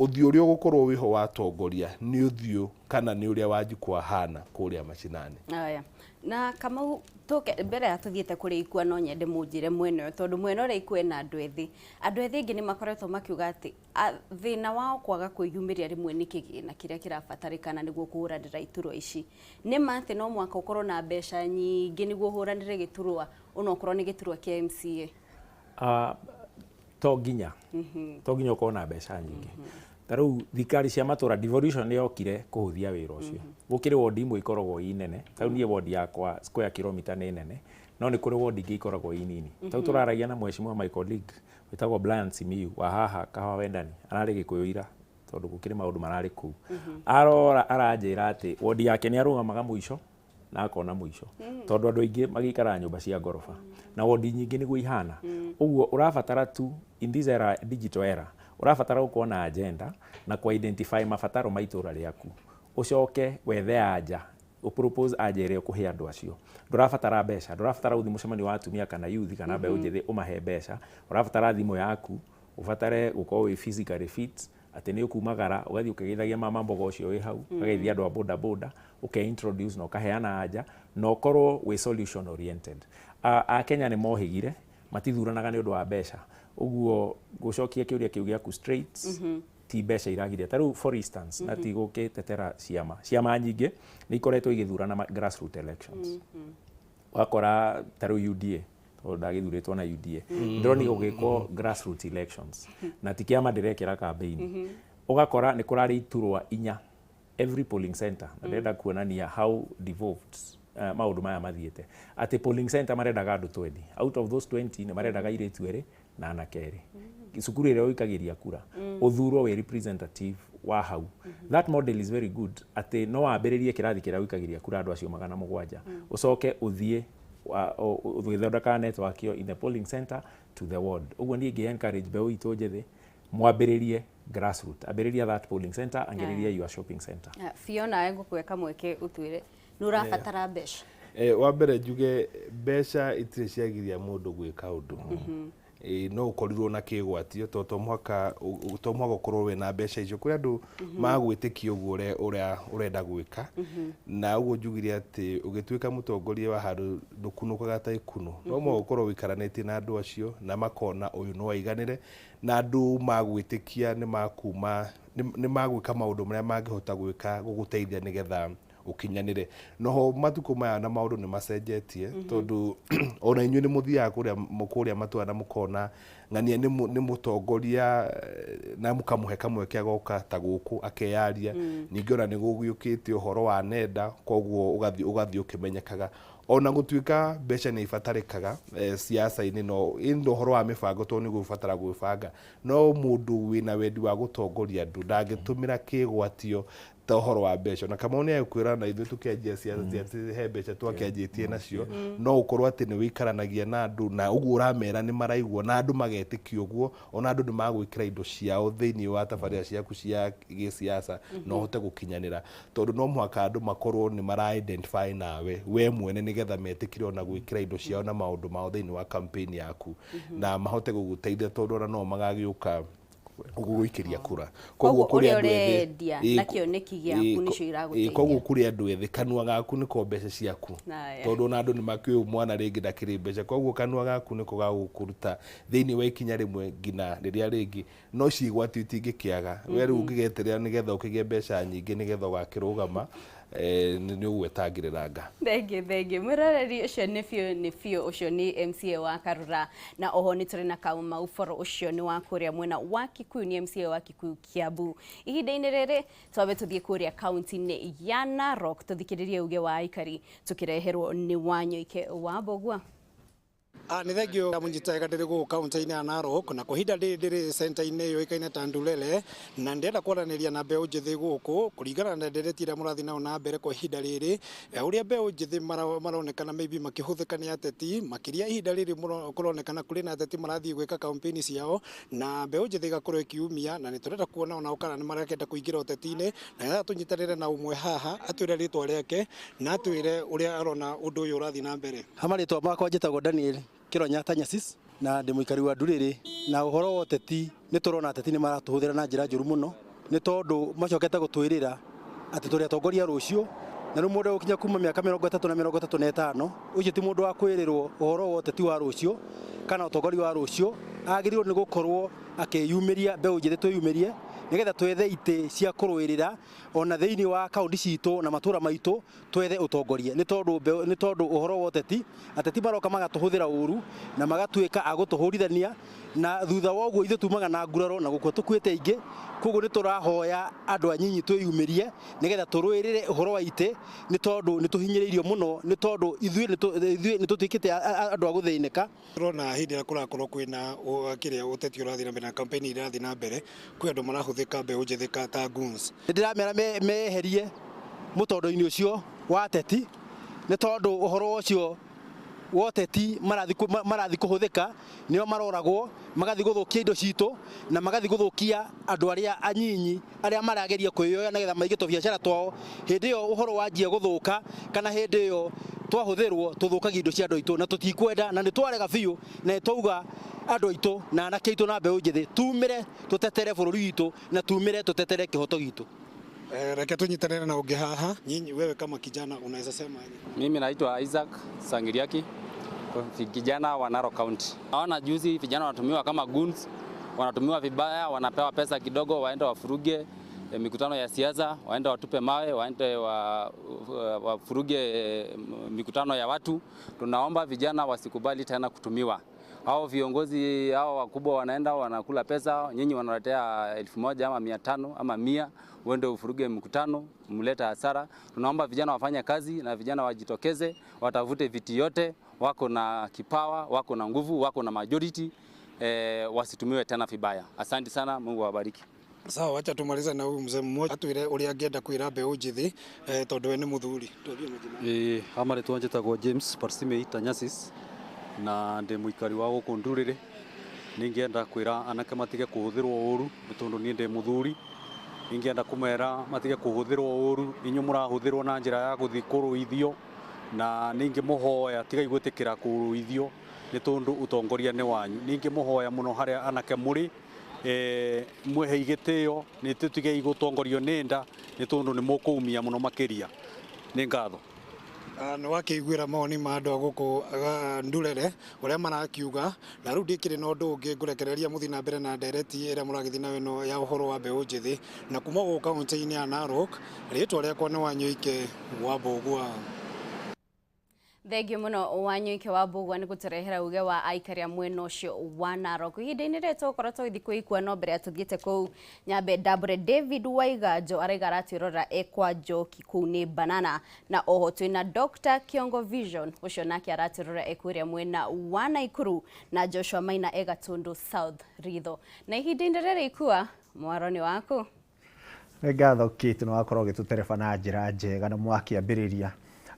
Ũthiũ ũrĩa ũgũkorwo wĩho wa atongoria nĩ ũthiũ kana nĩ ũrĩa Wanjikũ ahana kũrĩa macinani. Aya. Na Kamau, tuke mbere ya tuthiĩte kũrĩ Ikua, no nyende mũnjĩre mwena ũyũ, tondũ mwena ũrĩa Ikua ĩna andũ ethĩ. Andũ ethĩ aingĩ nĩ makoretwo makiuga atĩ thĩna wao kwaga kwĩyumĩria rĩmwe nĩ kĩgĩna kĩrĩa kĩrabatarĩkana nĩguo kũhũranĩra iturwa ici. Nĩ ma atĩ no mũhaka ũkorwo na mbeca nyingĩ nĩguo ũhũranĩre gĩturwa, onokorwo nĩ gĩturwa kĩa MCA? To nginya ũkorwo na mbeca nyingĩ. Ta rĩu thirikari cia matũra, devolution nĩ yokire kũhũthia wĩra ũcio. Gũkĩrĩ wondi imwe ikoragwo i nene. Ta rĩu niĩ wondi yakwa square kilometer nĩ nene, no nĩ kũrĩ wondi ingĩ ikoragwo i nini. Ta rĩu tũraragia na mheshimiwa, my colleague wĩtagwo Brian Simiyu wa haha Kahawa Wendani, ararĩ Gĩkũyũ ira tondũ gũkĩrĩ maũndũ mararĩ kũu. Arora aranjĩra atĩ wondi yake nĩ arũgamaga mũico na akona mũico, tondũ andũ aingĩ magĩikaraga nyũmba cia ngoroba, na wondi nyingĩ nĩguo ihana ũguo. Ũrabatara tu, in this era, digital era, ũrabatara gũkorwo na agenda na ku identify mabataro ma itũra rĩaku, ũcoke wethe anja, ũpropose anja ĩrĩa ũkũhe andũ acio. Ndũrabatara mbeca, ndũrabatara gũthiĩ mũcemanio wa atumia kana youth kana mbeũ njĩthĩ ũmahe mbeca. Ũrabatara thimũ yaku, ũbatare gũkorwo wĩ physically fit, atĩ nĩ ũkumagara ũgathiĩ ũkĩgeithagia mama mboga ũcio wĩ hau, ũkageithia andũ a boda boda, ũke-introduce na ũkaheana anja, na ũkorwo wĩ solution oriented. Akenya nĩ mohĩgire, matithuranaga nĩ ũndũ wa mbeca. Ũguo gũcokia kĩũria kĩu gĩaku straight, ti mbeca iragiria. Ta rĩu, for instance, na ti gũgĩtetera ciama, ciama nyingĩ nĩ ikoretwo igĩthurana grassroot elections. Wakora ta rĩu UDA, tondũ ndagĩthurĩtwo na UDA, ndĩronire gũgĩkwo grassroots elections, na ti kĩama ndĩrekĩra campaign. Ũgakora nĩ kũrarĩ iturwa inya every polling center, na ndĩrenda kuonania how devolved maũndũ maya mathiĩte, atĩ polling center marendaga andũ 20. Out of those 20, nĩ marendaga airĩtu erĩ na anake erĩ. Cukuru ĩrĩa ũikagĩria kura, ũthurwo wĩ representative wa hau. That model is very good, atĩ no wambĩrĩrie kĩrathi kĩrĩa ũikagĩria kura andũ acio 700, ũcoke ũthiĩ ũgĩthondekaga network ĩyo in the polling center to the ward. Ũguo niĩ ingĩ encourage mbeũ itũ njĩthĩ mwambĩrĩrie grassroot, ambĩrĩria that polling center, angĩrĩria your shopping center. Fiona, ngũkũhe kamweke ũtwĩre nĩ ũrabatara mbeca. Wa mbere njuge mbeca itirĩ ciagiria mũndũ gwĩka ũndũ. No ũkorirwo na kĩgwatio, to to mũhaka ũkorwo wĩna mbeca icio. Kũrĩ andũ magwĩtĩkia ũguo ũrĩa ũrenda gwĩka. Na ũguo njugire atĩ ũgĩtuĩka mũtongoria wa handũ, ndũkunũkaga ta ikuno. No mũhaka ũkorwo ũikaranĩtie na andũ acio na makona ũyũ no aiganĩre, na andũ magwĩtĩkia nĩ makuma nĩ magwĩka maũndũ marĩa mangĩhota gwĩka gũgũteithia nĩgetha ũkinyanĩre. Noho matukũ maya na maũndũ nĩ macenjetie, tondũ ona inyuĩ nĩ mũthiaga kũrĩa matũra na mũkona ng'ania nĩ mũtongoria, na mũkamũhe kamweke agoka ta gũkũ akeyaria. Ningĩ ona nĩ gũgĩũkĩte ũhoro wa nenda, koguo ũgathiĩ ũkĩmenyekaga. Ona gũtuĩka mbeca nĩ ibatarĩkaga siasa-inĩ, no ĩndĩ ũhoro wa mĩbango, tondũ nĩ gũbatara gwĩbanga. No mũndũ wĩna wendi wa gũtongoria andũ ndangĩtũmĩra kĩgwatio ta ũhoro wa mbeca. Na Kamau nĩ agĩkwĩra na ithuĩ tũkĩanjia siasa ti he mbeca twakĩanjĩtie nacio. No ũkorwo atĩ nĩ wĩikaranagia na andũ, na ũguo ũramera nĩ maraigua, na andũ magetĩkia ũguo, ona andũ nĩ magwĩkĩra indo ciao thĩinĩ wa tabarĩra ciaku cia gĩsiasa na ũhote gũkinyanĩra, tondũ no mũhaka andũ makorwo nĩ mara identify nawe we mwene nĩgetha metĩkĩre ona gwĩkĩra indo ciao na maũndũ mao thĩinĩ wa campaign yaku na mahote gũgũteithia, tondũ ona no magagĩũka gũgũikĩria kura. Koguo kũrĩ ũrĩa andũ ethĩ- ũrendia na kĩoneki gĩaku nĩcio iragũteithia. Koguo kũrĩ andũ ethĩ, kanua gaku nĩko mbeca ciaku. Aya. Tondũ ona andũ nĩ makĩũĩ mwana rĩngĩ ndakĩrĩ mbeca, koguo kanua gaku nĩko gagũkũruta thĩinĩ wa ikinya rĩmwe nginya rĩrĩa rĩngĩ. No ciĩgwatio itingĩkĩaga. We rĩu ũngĩgeterera nĩgetha ũkĩgĩe mbeca nyingĩ nĩgetha ũgakĩrũgama, nĩ ũgwetangĩrĩra nga. Thengiũ, thengiũ mwĩroreri. Ũcio nĩ biũ nĩ biũ, ũcio nĩ MCA wa Karura, na oho nĩ tũrĩ na Kamau Boro, ũcio nĩ wa kũrĩa mwena wa Kikuyu, nĩ MCA wa Kikuyu Kiambu. Ihinda-inĩ rĩrĩ twambe tũthiĩ kũrĩa kaunti-inĩ ya Narok, tũthikĩrĩrie uge wa aikari tũkĩreherwo nĩ Wanyoike wa Mbogua. Nĩ thengio mũnyita ndĩrĩ gũkũ kaunti-inĩ ya Narok na kwa ihinda rĩrĩ ndĩrĩ center-inĩ yũĩkaine ta Ndulele, na ndĩrenda kwaranĩria na mbeũ njĩthĩ gũkũ kũringana na ndereti ĩrĩa mũrathiĩ nayo na mbere kwa ihinda rĩrĩ, ũrĩa mbeũ njĩthĩ maronekana maybe makĩhũthĩka nĩ ateti makĩria. Ihinda rĩrĩ kũronekana kũrĩ na ateti marathiĩ gwĩka campaign ciao na mbeũ njĩthĩ ĩgakorwo ĩkiumia, na nĩ tũrenda kuona onao kana nĩ marakenda kũingĩra ũteti-inĩ, na nĩgetha tũnyitanĩre na ũmwe haha atwĩre rĩtwa rĩake na atwĩre ũrĩa arona ũndũ ũyũ ũrathiĩ na mbere. Ha marĩtwa makwa njĩtagwo Daniel Kĩronya Tanyasis na ndĩ mũikari wa Ndurĩrĩ. Na ũhoro wa ũteti, nĩ tũrona ateti nĩ maratũhũthĩra na njĩra njũru mũno, nĩ tondũ macokete gũtwĩrĩra atĩ tũrĩ atongoria rũciũ, na rĩu mũndũ gũkinya kuma mĩaka 30 na 35, ũcio ti mũndũ wa kwĩrĩrwo ũhoro wa ũteti wa rũciũ kana ũtongoria wa rũciũ. Agĩrĩirwo nĩ gũkorwo akĩyumĩria, mbeũ njĩthĩ twĩyumĩrie nĩgetha twethe itĩ cia kũrũĩrĩra ona thĩinĩ wa kaunti citũ na matũra maitũ, twethe ũtongoria, nĩ tondũ ũhoro wa ũteti, ateti maroka magatũhũthĩra ũru na magatuĩka a gũtũhũrithania, na thutha wa ũguo ithuĩ tumaga na nguraro na gũkua tũkuĩte aingĩ. Koguo nĩ tũrahoya andũ anyinyi twĩyumĩrie nĩgetha tũrũĩrĩre ũhoro wa itĩ, nĩ tondũ nĩ tũhinyĩrĩirio mũno, nĩ tondũ ithuĩ nĩ tũtuĩkĩte andũ a gũthĩnĩka. Tũrona hĩndĩ ĩrĩa kũrakorwo kwĩna kĩrĩa ũteti ũrathiĩ na mbere na campaign irathiĩ na mbere, kwĩ andũ marahũthĩka mbeũ njĩthĩ ta goons. Nĩ ndĩramera meherie mũtondo-inĩ ũcio wa ateti, nĩ tondũ ũhoro ũcio wa ũteti marathi kũhũthĩka, nĩo maroragwo magathiĩ gũthũkia indo citũ na magathiĩ gũthũkia andũ arĩa anyinyi arĩa marageria kwĩyoya nĩgetha maige tũbiacara twao. Hĩndĩ ĩyo ũhoro wanjia gũthũka kana hĩndĩ ĩyo twahũthĩrwo, tũthũkagia indo cia andũ aitũ, na tũtikwenda na nĩ twarega biũ, na nĩ twauga andũ aitũ na anake aitũ na mbeũ njĩthĩ tumĩre tũtetere bũrũri witũ na tumĩre tũtetere kĩhoto gitũ. Reke tunyitanĩre na ũngĩ haha. Nyinyi, wewe kama kijana unaweza sema aje? Mimi naitwa Isaac Sangiriaki, kijana wa Narok County. Naona juzi vijana wanatumiwa kama goons, wanatumiwa vibaya, wanapewa pesa kidogo waende wafuruge mikutano ya siasa, waende watupe mawe, waende wafuruge mikutano ya watu. Tunaomba vijana wasikubali tena kutumiwa. Hao viongozi hao wakubwa wanaenda wanakula pesa, nyinyi wanaletea 1000 ama 500 ama 100, uende ufuruge mkutano, mleta hasara. Tunaomba vijana wafanye kazi na vijana wajitokeze, watafute viti yote, wako na kipawa, wako na nguvu, wako na majority, wasitumiwe tena vibaya. Asante sana, Mungu awabariki. Sawa, wacha tumalize na huyu mzee mmoja atwire uria angĩenda kwĩra mbeũ njĩthĩ, tondũ we nĩ mũthuri. Twambie majina. Ĩĩ, ha marĩtwa njĩtagwo James Parsimei Tanyasis na ndĩ mũikari wa gũkũ Ndurĩrĩ. Ningĩenda kwĩra anake matige kũhũthĩrwo ũru, nĩ tondũ niĩ ndĩ mũthuri. Ingĩenda kũmera matige kũhũthĩrwo ũru, inyuĩ mũrahũthĩrwo na njĩra ya gũthiĩ kũrũithio, na ningĩmũhoya tigai gwĩtĩkĩra kũrũithio, nĩ tondũ ũtongoria nĩ wanyu. Ningĩmũhoya mũno harĩa anake mũrĩ, mwĩhei gĩtĩo, nĩ tũtigei gũtongorio nĩ nda, nĩ tondũ nĩ mũkũumia mũno makĩria. Nĩ ngatho. Nĩ wakĩiguĩra mawoni ma andũ a gũkũ Ndurere ũrĩa marakiuga, na rĩu ndikĩrĩ na ũndũ ũngĩ, ngũrekereria mũthiĩ na mbere na ndereti ĩrĩa mũragĩthiĩ nayo ĩno ya ũhoro wa mbeũ njĩthĩ. Na kuma gũkũ kaunti-inĩ ya Narok, rĩtwa rĩakwa nĩ Wanyũike wa Mbũgua. Thengio muno, Wanyuike wa Mbũgua, nĩ gũtũrehera uge wa aikari a mwena ũcio wa Narok. Ihinda-inĩ rĩrĩ tũgũkorwo tũgĩthiĩ kwĩikua, no mbere ya tũthiĩte kũu nyambe ndambũre David Waiganjo araiga aratwĩrorera e kwa Njoki kũu nĩ Banana, na oho twĩna Dr. Kiongo Vision, ũcio nake aratwĩrorera e kũrĩa mwena wa Naikuru, na Joshua Maina e Gatundu South Ritho. Na ihinda-inĩ rĩrĩ, Ikua, mwaro nĩ waku. Nĩ ngatho, Kate, nĩ wakorwo ũgĩtũtereba na njĩra njega na mwakĩambĩrĩria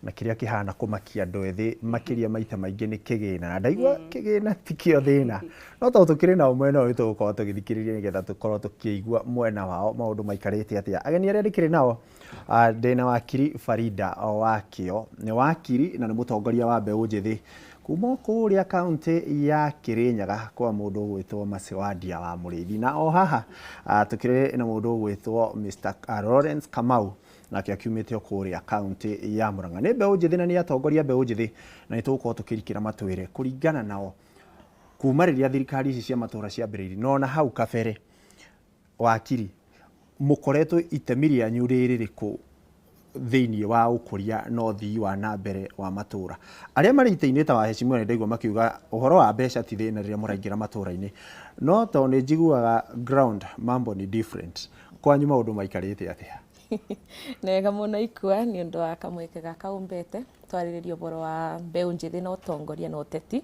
na kĩrĩa kĩhana kũmakia andũ ethĩ makĩria maita maingĩ nĩ kĩgĩna, na ndaigua kĩgĩna tikĩo thĩna, no tondũ tũkĩrĩ nao mwena ũyũ tũgũkorwo tũgĩthikĩrĩria nĩgetha tũkorwo tũkĩigua mwena wao maũndũ maikarĩte atĩa. Ageni arĩa ndĩkĩrĩ nao, ndĩna wakiri Farida Wakĩo, nĩ wakiri na nĩ mũtongoria wa mbeũ njĩthĩ kuma kũrĩa kaunti ya Kirinyaga kwa mũndũ ũgwĩtwo Macewandia wa Mũrĩithi, na o haha tũkĩrĩ na mũndũ ũgwĩtwo Mr. Lawrence Kamau, nake akiumĩte o kũrĩa kaunti ya Murang'a. Nĩ mbeũ njĩthĩ na nĩ atongoria mbeũ njĩthĩ, na nĩ tũgũkorwo tũkĩrikĩra matwĩre kũringana nao kuma rĩrĩa thirikari ici cia matũra ciambĩrĩirie no na hau kabere. Wakiri, mũkoretwo itemi rĩanyu rĩrĩ rĩrĩkũ thĩinĩ wa ũkũria na ũthii wa na mbere wa matũra? Arĩa marĩ itĩ-inĩ ta waheshimiwa nĩ ndaigua makiuga ũhoro wa mbeca ti thĩna rĩrĩa mũraingĩra matũra-inĩ, no tondũ nĩ njiguaga ground mambo ni different, kwanyu maũndũ maikarĩte atĩa? Nĩ wega mũno, Ikua, nĩ ũndũ wa kamweke gaka ũmbete twarĩrĩria ũhoro wa mbeũ njĩthĩ na ũtongoria na ũteti.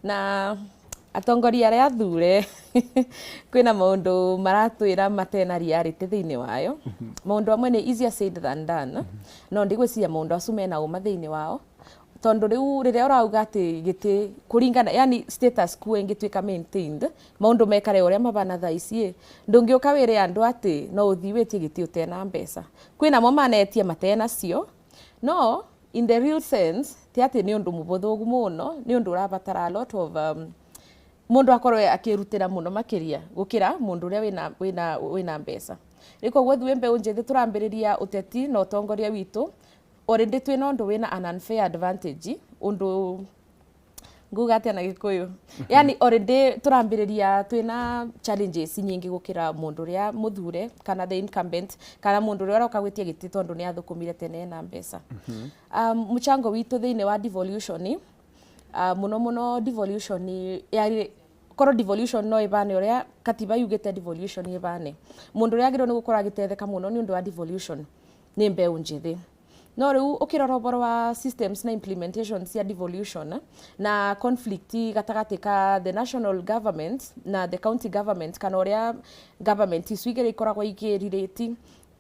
Na atongoria arĩa athure kwĩna maũndũ maratwĩra matena reality thĩinĩ wayo. Maũndũ amwe nĩ easier said than done, no ndigwĩciria maũndũ acu mena ũma thĩinĩ wao, tondũ rĩu rĩrĩa ũrauga atĩ gĩtĩ kũringana, yani status quo ĩngĩtuĩka maintained, maũndũ mekare ũrĩa mabana thaa ici ĩ, ndũngĩũka wĩre andũ atĩ no ũthiĩ wĩtie gĩtĩ ũtena mbeca. Kwĩna mo manetie matenacio, no in the real sense ti atĩ nĩ ũndũ mũbũthũ ũguo mũno, nĩ ũndũ ũrabatara a lot of mũndũ akorwo akĩrutĩra mũno makĩria gũkĩra mũndũ ũrĩa wĩna mbeca. Rĩu koguo ithuĩ mbeũ njĩthĩ tũrambĩrĩria ũteti na ũtongoria witũ already twĩna ũndũ wĩna an unfair advantage, ũndũ nguga atĩa na Gĩkũyũ, yani already tũrambĩrĩria twĩna challenges nyingĩ gũkĩra mũndũ ũrĩa mũthure kana the incumbent kana mũndũ ũrĩa ũroka gwĩtia gĩtĩ tondũ nĩ athũkũmire tene ena mbeca. Mũchango witũ thĩinĩ wa devolution, mũno mũno devolution yari korwo devolution no ĩbane ũrĩa katiba yugĩte devolution ĩbane, mũndũ ũrĩa agĩrĩirwo nĩ gũkorwo agĩteithĩka mũno nĩ ũndũ wa devolution nĩ mbeũ njĩthĩ. No rĩu ũkĩrora ũhoro wa systems na implementation cia devolution na conflict gatagatĩ ka the national government na the county government, kana ũrĩa government icu igĩrĩ ikoragwo ikĩrelate,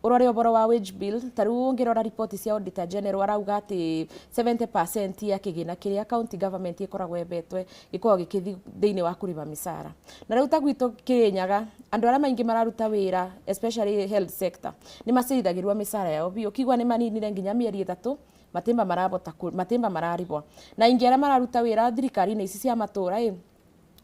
ũrore ũhoro wa wage bill, ta rĩu ũngĩrora riboti cia Auditor General arauga atĩ 70% ya kĩgĩna kĩrĩa county government ĩkoragwo ĩbetwe gĩkoragwo gĩkĩthiĩ thĩinĩ wa kũrĩha mĩcara. Na rĩu ta gwitũ Kĩrĩnyaga, andũ arĩa maingĩ mararuta wĩra, especially health sector, nĩ macirithagĩrwo mĩcara yao biũ, ũkigua nĩ maninire nginya mĩeri 3 matimba marabota matimba mararibwo. Na ingĩ arĩa mararuta wĩra thirikari-inĩ ici cia matũra ĩ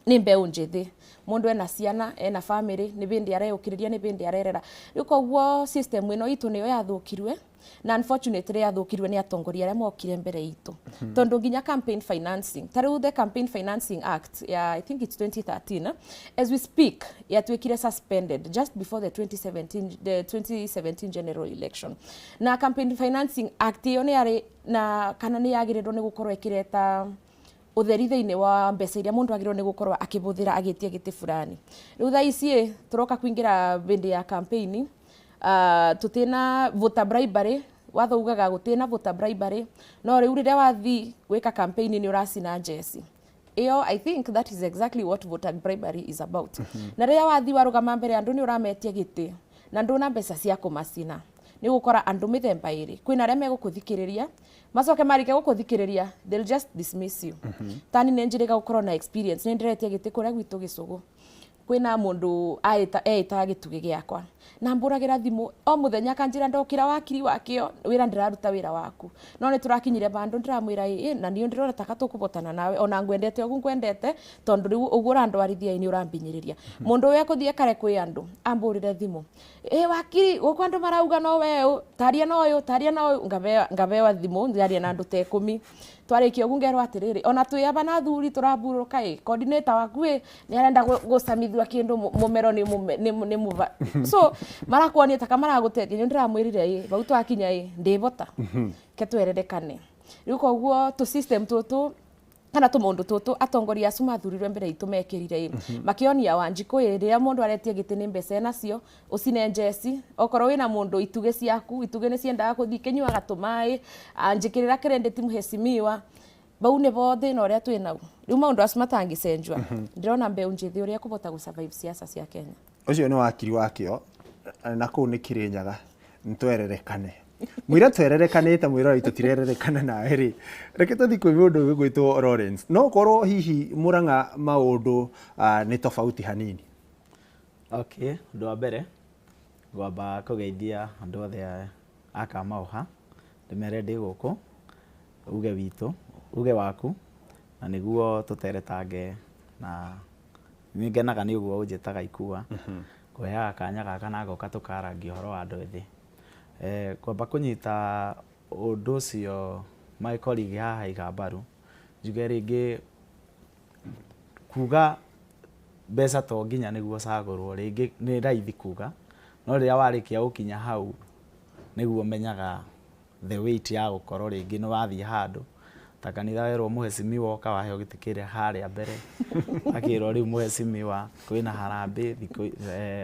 nĩ mbeũ njĩthĩ, mũndũ ena ciana, ena family, nĩ bĩndĩ areyũkĩrĩria, nĩ bĩndĩ arerera. Rĩu koguo system ĩno itũ nĩyo yathũkirwe, na unfortunately yathũkirwe nĩ atongoria arĩa mokire mbere itũ, tondũ nginya campaign financing, ta rĩu the Campaign Financing Act ya, I think it's 2013, as we speak yatuĩkire suspended just before the 2017 general election. Na Campaign Financing Act ĩyo nĩ yarĩ na kana nĩ yagĩrĩirwo nĩ gũkorwo ĩkĩreta ũtheri thĩinĩ wa mbeca iria mũndũ agĩrĩirwo nĩ gũkorwo akĩbũthĩra agĩtia gĩtĩ fulani. Rĩu thaa ici ĩ tũroka kũingĩra bĩndĩ ya campaign, tũtina voter bribery, watho ugaga gũtina voter bribery, no rĩu rĩrĩa wathi gwĩka campaign nĩ ũracina njeci ĩyo. I think that is exactly what voter bribery is about. Na rĩrĩa wathi warũgama mbere ya andũ nĩ ũrametia gĩtĩ na ndũna mbeca cia kũmacina, nĩ ũgũkora andũ mĩthemba ĩrĩ. Kwĩna arĩa megũkũthikĩrĩria, macoke marĩkia gũkũthikĩrĩria they'll just dismiss you. Tani nĩ njĩrĩga gũkorwo na experience, nĩ ndĩretia gĩtĩ kũrĩa gwitũ gĩcũgũ, kwĩna mũndũ eĩtaga gĩtugĩ gĩakwa na mbũragĩra thimũ o mũthenya, akanjĩra ndokĩra wakiri wakĩo wĩra ndĩraruta wĩra waku, no nĩ tũrakinyire bandũ ndĩramwĩra ĩ na niĩ ndĩrona taka tũkũbotana nawe ona ngwendete ũguo ngwendete, tondũ rĩu ũguo ũrandwarithia nĩ ũrambinyĩrĩria. Mũndũ ũyũ ekũthiĩ ekare kwĩ andũ ambũrĩre thimũ, ĩ wakiri, gũkũ andũ marauga no we ũ taria na ũyũ, taria na ũyũ. Ngabewa thimũ ngaria na andũ ta 10. Twarĩkia ũguo ngerwo atĩrĩrĩ, ona twĩ aba na athuri tũraburũka ĩ coordinator waku ĩ nĩ arenda gũcamithua kĩndũ mũmero nĩ mũva so marakuonia taka maragũteithia. Nĩ ndĩramwĩrire ĩ bau twakinya ĩ ndĩbota ke twererekane. Rĩu koguo tũ system tũtũ kana tũmaũndũ tũtũ atongoria acu mathurirwe mbere itũ mekĩrire ĩ makĩonia Wanjikũ ĩ rĩrĩa mũndũ aretia gĩtĩ nĩ mbeca enacio, ũcine njeci, okorwo wĩna mũndũ itugĩ ciaku, itugĩ nĩ ciendaga kũthiĩ ikĩnyuaga tũmaĩ, anjĩkĩrĩra credit mheshimiwa. Bau nĩbo thĩna ũrĩa twĩ nau rĩu, maũndũ acu matangĩcenjua, ndĩrona mbeũ njĩthĩ ũrĩa ĩkũbota gũ-survive siasa cia Kenya. Ũcio nĩ wakiri wakĩo na kũu nĩ Kĩrĩnyaga. Nĩtwererekane mwĩra twererekanĩte, mwĩrora tũtirererekana nawe rĩ. Reke tũthiĩ kwĩ mũndũ ũgwĩtwo Lawrence, no korwo hihi Mũrang'a maũndũ nĩ tofauti hanini. Okay, ũndũ wa mbere ngwamba kũgeithia andũ othe a Kamauha, ndĩmere ndĩ gũkũ uge witũ, uge waku, na nĩguo tũteretange, na nĩ ngenaga nĩ ũguo ũnjĩtaga ikua kũheaga kanya gaka na ngoka tũkarangia ũhoro wa andũ ethĩ. Ngwamba kũnyita ũndũ ũcio my colleague haha iga mbaru, njuge rĩngĩ kuga mbeca to nginya nĩguo ũcagũrwo, rĩngĩ nĩ raithi kuga, no rĩrĩa warĩkia gũkinya hau nĩguo ũmenyaga the weight ya gũkorwo rĩngĩ nĩ wathiĩ handũ ta kanitha werwo mũhecimiwa ũka waheo gĩtĩ kĩrĩa harĩa mbere, akĩrwo rĩu mũhecimiwa kwĩna harambĩ thikũ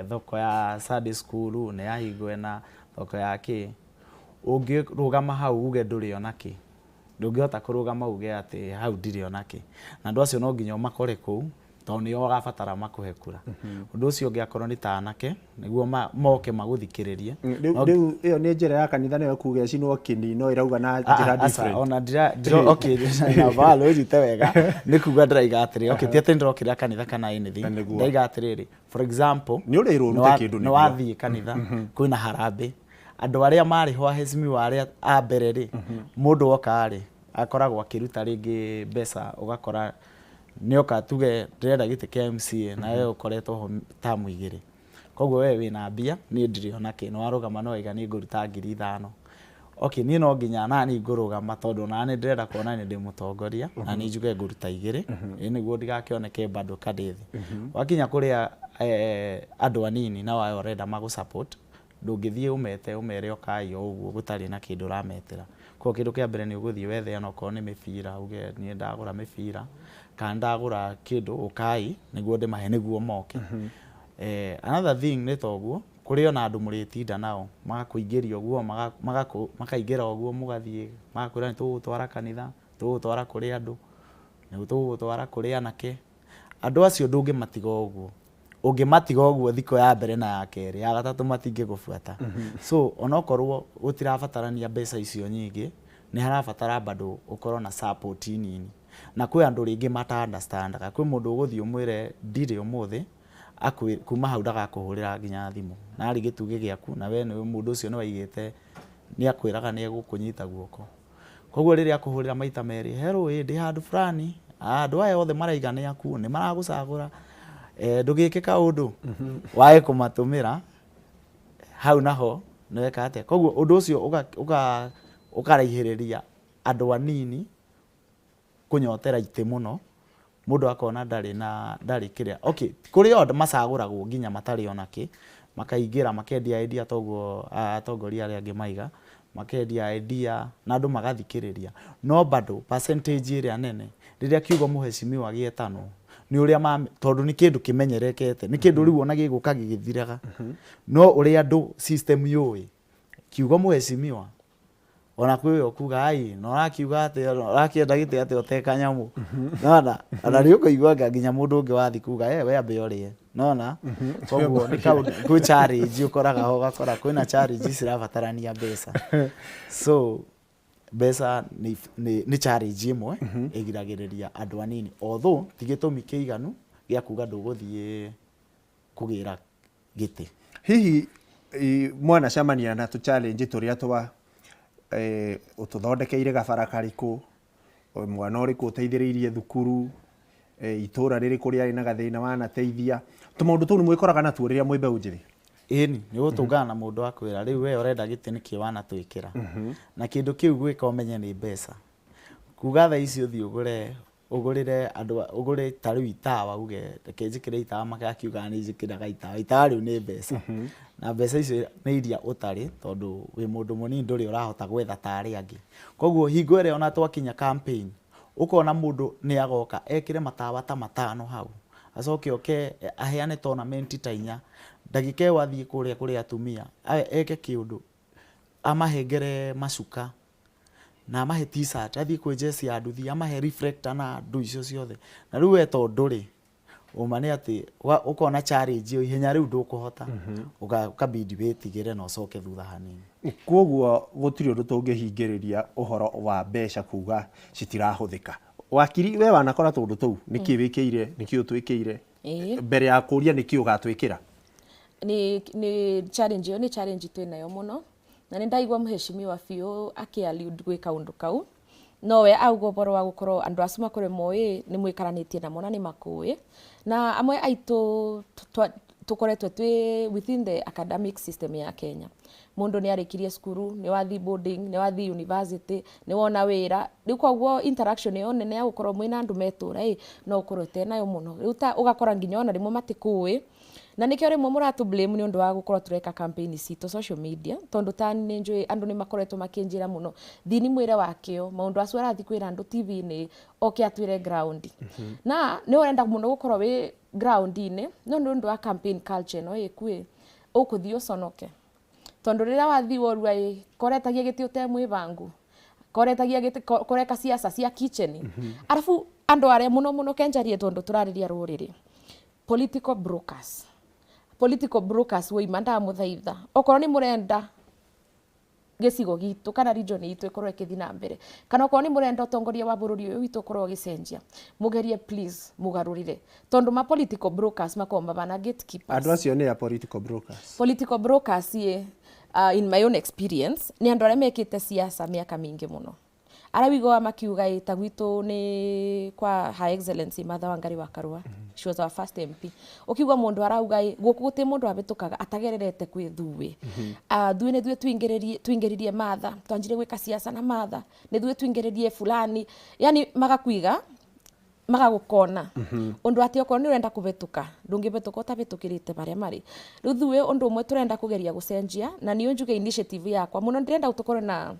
thoko ya Sunday school nĩ yahingwo na thoko ya kĩ, ũngĩrũgama hau uge ndũrĩ ona kĩ. Ndũngĩhota kũrũgama uge atĩ hau ndirĩ ona kĩ, na andũ acio no nginya ũmakore kũu tondũ nĩo ũgabatara makũhe kura. Ũndũ ũcio ũngĩ, akorwo nĩ ta anake, nĩguo moke magũthikĩrĩrie. Rĩu ĩyo nĩ njĩra ya kanitha, nĩyo kuga ĩcinwo kĩni, no ĩrauga na njĩra Aca, different. Ona ndira okay, na balo ũnyite wega, nĩ kuga ndĩraiga atĩrĩ, okay, ti atĩ ndĩrokĩrĩra kanitha kana anything. Ndaiga atĩrĩrĩ, for example, Nĩ ũrĩrwo ũrute kĩndũ nĩ nĩguo. Wathiĩ kanitha, kwĩna harambĩ, andũ arĩa marĩ ho, aheshimiwa arĩa a mbere rĩ, mũndũ oka rĩ, akoragwo akĩruta rĩngĩ mbeca, ũgakora nĩoka, tuge ndĩrenda gĩtĩ kĩa MCA, na we ũkoretwo ho tamu 2, koguo we wĩna mbia, niĩ ndirĩ ona kĩ. Nĩ warũgama, no waiga nĩ ngũruta 5,000. Okay, niĩ no nginya nani ngũrũgama, tondũ ona nĩ ndĩrenda kuona nĩ ndĩ mũtongoria, na nĩ njuge ngũruta 2, ĩ nĩguo ndigakĩoneke bado kadĩ thĩ. Wakinya kũrĩa andũ anini na wayo ũrenda magũ support, ndũngĩthiĩ ũmete ũmere ũkai o ũguo gũtarĩ na kĩndũ ũrametĩra. Koguo kĩndũ kĩa mbere nĩ ũgũthiĩ wethe onokorwo nĩ mĩbira, uge niĩ ndagũra mĩbira kana ndagũra kĩndũ, ũkai nĩguo ndĩmahe nĩguo moke. Another thing nĩ toguo kũrĩ ona andũ mũrĩtinda nao magakũingĩria ũguo, makaingĩra ũguo, mũgathiĩ magakwĩra nĩ tũgũgũtwara kanitha, tũgũgũtwara kũrĩ andũ, nĩ tũgũgũtwara kũrĩ anake. Andũ acio ndũngĩmatiga ũguo. Ũngĩmatiga ũguo thikũ ya mbere na ya kerĩ, ya gatatũ matingĩgũbuata. So onokorwo gũtirabatarania mbeca icio nyingĩ, nĩ harabatara bado ũkorwo na support nini, na kwĩ andũ rĩngĩ mata understandaga. Kwĩ mũndũ ũgũthiĩ ũmwĩre ndirĩ ũmũthĩ, kuma hau ndagakũhũrĩra nginya thimũ, na arĩ gĩtugĩ gĩaku, na we nĩ mũndũ ũcio nĩ waigĩte nĩ akwĩraga nĩ egũkũnyita guoko. Koguo rĩrĩa akũhũrĩra maita merĩ, hello, ĩ ndĩ handũ fulani, andũ aya othe maraiga nĩ aku, nĩ maragũcagũra, ndũgĩke kaũndũ wage kũmatũmĩra hau, naho nĩ weka atĩa? Koguo ũndũ ũcio ũkaraihĩrĩria andũ anini kũnyotera itĩ mũno, mũndũ akona ndarĩ na ndarĩ kĩrĩa. Okay, kũrĩ o macagũragwo nginya matarĩ ona kĩ, makaingĩra makendia idea, toguo atongoria arĩa angĩ maiga, makendia idea na andũ magathikĩrĩria, no bado percentage ĩrĩa nene, rĩrĩa kiugo mũheshimiwa gĩetanwo, nĩ ũrĩa tondũ nĩ kĩndũ kĩmenyerekete, nĩ kĩndũ rĩu ona gĩgũka gĩgĩthiraga, no ũrĩa andũ system yũĩ kiugo mũheshimiwa, ona kwĩ ũyũ ũkuga ai na ũrakiuga atĩa, ũrakĩenda gĩtĩ atĩa ũteka nyamũ, nona ona nĩ ũkũigua anga nginya mũndũ ũngĩ wathi kuga we ambe ũrĩe, nona. Koguo nĩ kaũndũ kwĩ challenge ũkoraga ho, ũgakora kwĩna challenge cirabatarania mbeca. So mbeca nĩ challenge ĩmwe ĩgiragĩrĩria andũ anini, although ti gĩtũmi kĩiganu gĩa kuga ndũgũthiĩ kũgĩra gĩtĩ. Hihi mwanacemania na tũ challenge tũrĩa twa ũtũthondekeire gabara karĩkũ, mwana ũrĩkũ ũteithĩrĩirie thukuru, itũra rĩrĩkũ rĩarĩ na gathĩna wanateithia, tũmaũndũ tũu nĩ mwĩkoraga natuo rĩrĩa mwĩ mbeũ njĩthĩ? Ĩni, nĩ ũgũtũngana na mũndũ akwĩra, rĩu we ũrenda gĩtĩ nĩkĩ wanatwĩkĩra? Na kĩndũ kĩu gwĩka ũmenye nĩ mbeca. Kuga thaa ici ũthiĩ ũgũre, ũgũrĩre andũ, ũgũre ta rĩu itawa, uge reke njĩkĩre itawa, magakiuga nĩ njĩkĩraga itawa, itawa rĩu nĩ mbeca, na mbeca icio nĩ iria ũtarĩ, tondũ wĩ mũndũ mũnini, ndũrĩ ũrahota gwetha ta arĩa angĩ. Koguo hingo ĩrĩa ona twakinya campaign, ũkona mũndũ nĩ agoka ekĩre matawa ta 5 hau, acoke oke aheane tournament ta 4, ndagĩka ĩyo athiĩ kũrĩa kũrĩ atumia eke kĩũndũ, amahengere macuka na amahe T-shirt, athiĩ kwĩ jeci ya nduthi, amahe reflector na ndũ icio ciothe. Na rĩu we tondũ rĩ, ũma nĩ atĩ ũkona challenge ĩyo ihenya rĩu ndũkũhota, ũkabidi wĩtigĩre na ũcoke thutha hanini. Koguo gũtirĩ ũndũ tũngĩhingĩrĩria ũhoro wa mbeca kuga citirahũthĩka. Wakiri, we wanakora tũndũ tũu, nĩkĩ wĩkĩire, nĩkĩ ũtwĩkĩire? Mbere ya kũria nĩkĩ ũgatwĩkĩra. Nĩ challenge ĩyo, nĩ challenge twĩ nayo mũno, na nĩ ndaigua mũheshimiwa biũ akĩ allude gwĩ kaũndũ kau, nowe auga ũhoro wa gũkorwo andũ acio makorwo moĩ nĩ mwĩkaranĩtie namo na nĩ makũĩ, na amwe aitũ tũkoretwo twĩ within the academic system ya Kenya. Mũndũ nĩ arĩkirie cukuru, nĩ wathiĩ boarding, nĩ wathiĩ university, nĩ wona wĩra rĩu, koguo interaction ĩyo nene ya gũkorwo mwĩna andũ metũra ĩ no ũkorwo ũtenayo mũno. Rĩu ta ũgakora nginya ona rĩmwe matikũĩ, na nĩkĩo rĩmwe mũratũ blame nĩ ũndũ wa gũkorwo tũreka campaign citũ social media, tondũ ta nĩ njũĩ andũ nĩ makoretwo makĩnjĩra mũno, thini mwĩre wakĩo maũndũ acio arathiĩ kwĩra andũ TV-inĩ, oke atwĩre ground. Na nĩ ũrenda mũno gũkorwo wĩ ground-inĩ, no nĩ ũndũ wa campaign culture ĩno ĩkuĩ, ũkũthiĩ ũconoke, tondũ rĩrĩa wathiĩ worua ĩ koretagia gĩtĩ ũte mwĩbangu. Koretagia gĩtĩ koreka siasa cia kitchen. Arabu andũ arĩa mũno mũno kenjarie tondũ tũrarĩria rũrĩrĩ. Political brokers. Political brokers woima ndamũthaitha. Okorwo nĩ mũrenda gĩcigo gitũ kana region itũ ĩkorwo ĩkĩthiĩ na mbere, kana okorwo nĩ mũrenda ũtongoria wa bũrũri ũyũ witũ ũkorwo ũgĩcenjia, mũgerie please mũgarũrĩre, tondũ ma political brokers makoragwo mabana gatekeepers. Andũ acio nĩ a political brokers? Political brokers ĩ, in my own experience, nĩ andũ arĩa mekĩte siasa mĩaka mĩingĩ mũno, arĩa wiguaga makiuga ĩ ta gwitũ nĩ kwa Her Excellency Martha Wangari wa Karua. She was our first MP. Ũkigua mũndũ arauga ĩ gũkũ gũtirĩ mũndũ abĩtũkaga atagererete kwĩ thuĩ. Thuĩ nĩ thuĩ tuingĩririe Martha, twanjirie gwĩka siasa na Martha, nĩ thuĩ tuingĩririe fulani, yani magakuiga magagũkona ũndũ atĩ okorwo nĩ ũrenda kũhetũka ndũngĩhetũka ũtabĩtũkĩrĩte barĩa marĩ rĩu. Thuĩ ũndũ ũmwe tũrenda kũgeria gũcenjia, na nĩyo njuge initiative yakwa mũno, ndĩrenda tũkorwo na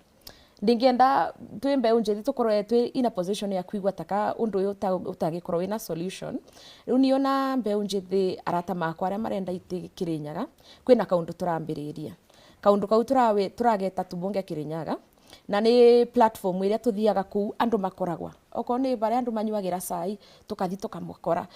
ndingĩenda twĩ mbeũ njĩthĩ tũkorwo twĩ in a position ya kuigua taka ũndũ ũyũ ũtagĩkorwo wĩna solution. Rĩu niĩ ona mbeũ njĩthĩ arata makwa arĩa marenda itĩ Kĩrĩnyaga, kwĩna kaũndũ tũrambĩrĩria, kaũndũ kau tũrageta Tubunge Kĩrĩnyaga, na nĩ platform ĩrĩa tũthiaga kũu andũ makoragwa, okorwo nĩ barĩa andũ manyuagĩra cai, tũkathi tũkamakora,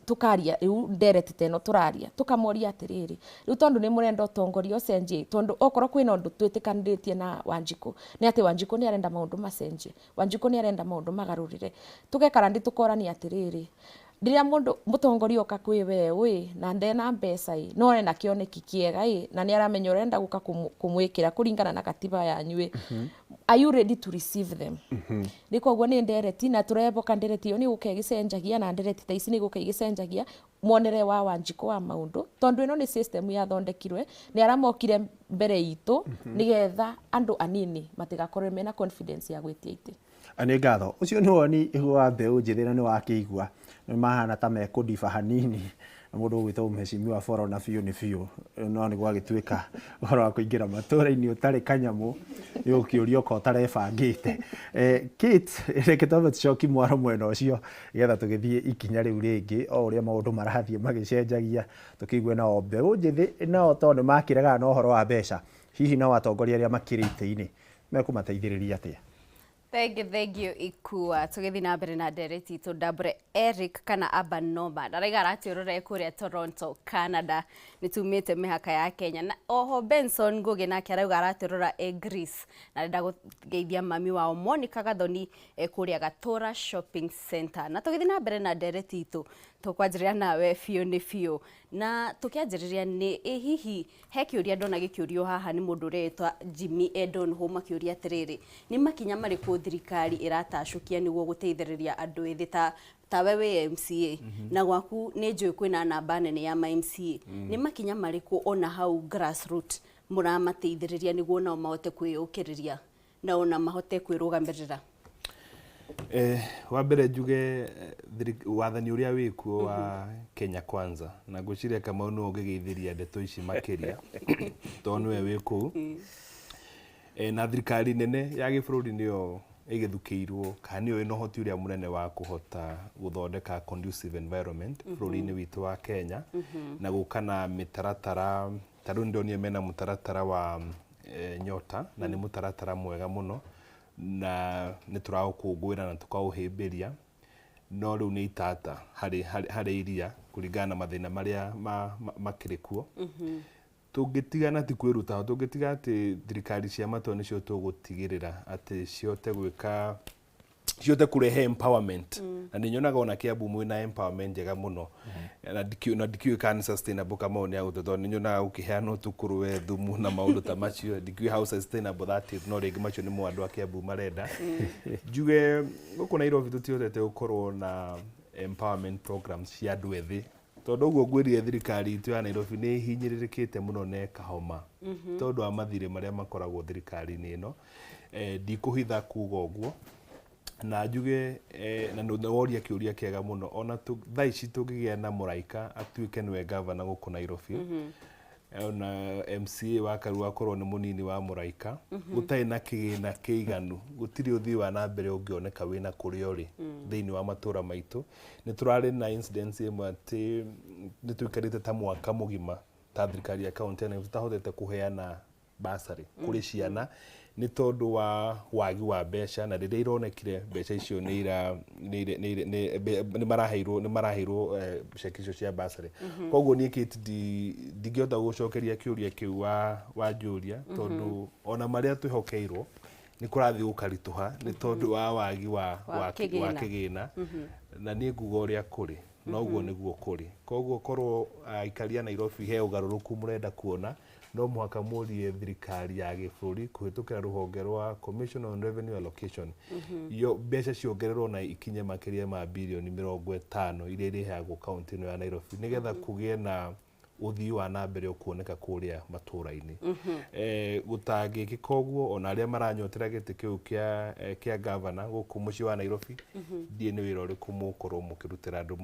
tũkaria rĩu ndereti ta ĩno tũraria, tũkamoria atĩrĩrĩ, rĩu tondũ nĩ mũrenda ũtongoria ũcenjie, tondũ okorwo kwĩna ũndũ twĩtĩkanĩrĩtie na Wanjikũ nĩ atĩ Wanjikũ nĩ arenda maũndũ macenjie, Wanjikũ nĩ arenda maũndũ magarũrĩre, tũgekara ndĩ tũkorania atĩrĩrĩ, rĩrĩa mũndũ mũtongoria oka kwĩ we ĩ na ndena mbeca ĩ no ena kĩoneki kĩega ĩ na nĩ aramenya ũrenda gũka kũmwĩkĩra kũringana na katiba yanyu ĩ, are you ready to receive them? Nĩ koguo nĩ ndereti na tũreboka ndereti ĩyo nĩ gũka ĩgĩcenjagia, na ndereti ta ici nĩ gũka igĩcenjagia muonere wa Wanjikũ wa maũndũ, tondũ ĩno nĩ system yathondekirwe nĩ arĩa mokire mbere itũ nĩgetha andũ anini matigakorwe mena confidence ya gwĩtia itĩ. Nĩ ngatho. Ũcio nĩ woni wa mbeũ njĩthĩ na nĩ wakĩigua nĩ mahana ta mekũndiba hanini na mũndũ ũgwĩtwo mheshimiwa Boro na biũ nĩ biũ, no nĩ gwagĩtuĩka ũhoro wa kũingĩra matũra-inĩ ũtarĩ kanyamũ nĩ ũkĩũrio okorwo ũtarebangĩte. Kate, reke twambe tũcokie mwaro mwena ũcio nĩgetha tũgĩthiĩ ikinya rĩu rĩngĩ o ũrĩa maũndũ marathiĩ magĩcenjagia, tũkĩigue nao mbeũ njĩthĩ nao tondũ nĩ makĩregana na ũhoro wa mbeca, hihi nao atongoria arĩa makĩrĩ itĩ-inĩ mekũmateithĩrĩria atĩa? Thank you, thank you Ikua. Tũgĩthiĩ na mbere na ndereti itũ, ndambũre Eric kana Urban Nomad araiga aratĩũrũra kũrĩa Toronto, Canada, nĩ tumĩte mĩhaka ya Kenya. Na oho Benson Ngugi nake arauga aratĩũrũra e Greece na arenda kũgeithia mami wao Monica Gathoni e kũrĩa Gatura Shopping Center. Na tũgĩthiĩ na mbere na ndereti itũ, tũkwanjĩrĩria nawe biũ nĩ biũ, na tũkĩanjĩrĩria nĩ ĩ hihi he kĩũria ndona gĩkĩũrio haha nĩ mũndũ ũretwa Jimmy Edon Home, akĩũria atĩrĩrĩ, nĩ makinya marĩkũ thirikari ĩratacũkia nĩguo gũteithĩrĩria andũ ethĩ ta tawe wĩ MCA na gwaku nĩ njũĩ kwĩna namba nene ya ma MCA, nĩ makinya marĩkũ ona hau grassroot mũramateithĩrĩria nĩguo nao mahote kwĩyũkĩrĩria na ona mahote kwĩrũgamĩrĩra? Wa mbere njuge wathani ũrĩa wĩkuo wa Kenya Kwanza, na ngwĩciria Kamau nĩwe ũngĩgeithĩria ndeto ici makĩria tondũ nĩwe wĩ kũu. Na thirikari nene ya gĩbũrũri nĩyo ĩgĩthukĩirwo kana nĩyo ĩna ũhoti ũrĩa mũnene wa kũhota gũthondeka conducive environment bũrũri-inĩ witũ wa Kenya na gũka na mĩtaratara. Ta rĩu nĩndonire mena mũtaratara wa Nyota, na nĩ mũtaratara mwega mũno na nĩ tũraũkũngũĩra na tũkaũhĩmbĩria, no rĩu nĩ itata harĩ iria kũringana na mathĩna marĩa makĩrĩ kuo. Tũngĩtigana ti kwĩruta, tũngĩtiga atĩ thirikari cia matũra nĩcio tũgũtigĩrĩra atĩ cihote gwĩka, cihote kũrehe empowerment, na nĩ nyonaga ona Kiambu mwĩna empowerment njega mũno, na ndikĩũĩ kana nĩ sustainable. Kamau nĩ agũte, tondũ nĩ nyonaga gũkĩheanwo tũkũrwe thumu na maũndũ ta macio, ndikĩũĩ how sustainable that is, no rĩngĩ macio nĩmo andũ a Kiambu marenda. Njuge gũkũ Nairobi tũtihotete gũkorwo na empowerment programs cia andũ ethĩ, tondũ ũguo ngwĩrire thirikari itũ ya Nairobi nĩ ĩhinyĩrĩrĩkĩte mũno na ĩkahoma tondũ wa mathirĩ marĩa makoragwo thirikari-inĩ ĩno. Ndikũhitha kuga ũguo, na njuge na nĩ woria kĩũria kĩega mũno. Ona thaa ici tũngĩgĩa na mũraika atuĩke nĩwe gavana gũkũ Nairobi, ona MCA wa Karua akorwo nĩ mũnini wa mũraika, gũtarĩ na kĩgĩna kĩiganu, gũtirĩ ũthii wa na mbere ũngĩoneka wĩna kũrĩa ũrĩ thĩinĩ wa matũra maitũ. Nĩ tũrarĩ na incidents ĩmwe atĩ nĩ tũikarĩte ta mwaka mũgima ta thirikari ya kaunti ya Nairobi tũtahotete kũheana bursary kũrĩ ciana, Nĩ tondũ wa wagi wa mbeca, na rĩrĩa ironekire mbeca icio nĩ ira nĩ nĩ nĩ nĩ maraheirwo ceki icio cia bursary. Koguo niĩ Kate ndingĩhota gũcokeria kĩũria kĩu wa wanjũria, tondũ ona marĩa twĩhokeirwo nĩ kũrathiĩ gũkaritũha nĩ tondũ wa wagi wa wa wa kĩgĩna. Kĩgĩna. Na niĩ nguga ũrĩa kũrĩ noguo nĩguo kũrĩ. Koguo korwo aikari a Nairobi he ũgarũrũku mũrenda kuona, no mũhaka mũrie thirikari ya gĩbũrũri kũhĩtũkĩra rũhonge rwa Commission on Revenue Allocation, yo mbeca ciongererwo na ikinye makĩria ma birioni 50 iria irĩheagwo kaunti ĩno ya Nairobi, nĩgetha kũgĩe na ũthii wa na mbere ũkuoneka kũrĩa matũra-inĩ. Gũtangĩkĩka ũguo, ona arĩa maranyotera gĩtĩ kĩu kĩa gavana gũkũ mũciĩ wa Nairobi, ndiĩ nĩ wĩra ũrĩkũ mũgũkorwo mũkĩrutĩra andũ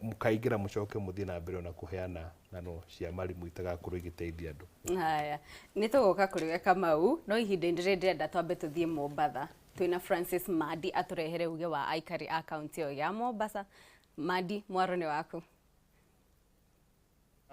mũkaingĩra mũcoke mũthiĩ na mbere ona kũheana ng'ano cia marimũ itagakorwo igĩteithia andũ. Haya, nĩ tũgũka kũrĩ we Kamau, no ihinda-inĩ rĩrĩ ndĩrenda twambe tũthiĩ Mombatha. Twĩna Francis Madi atũrehere uge wa aikari a kaunti ĩyo ya Mombasa. Madi, mwaro nĩ waku.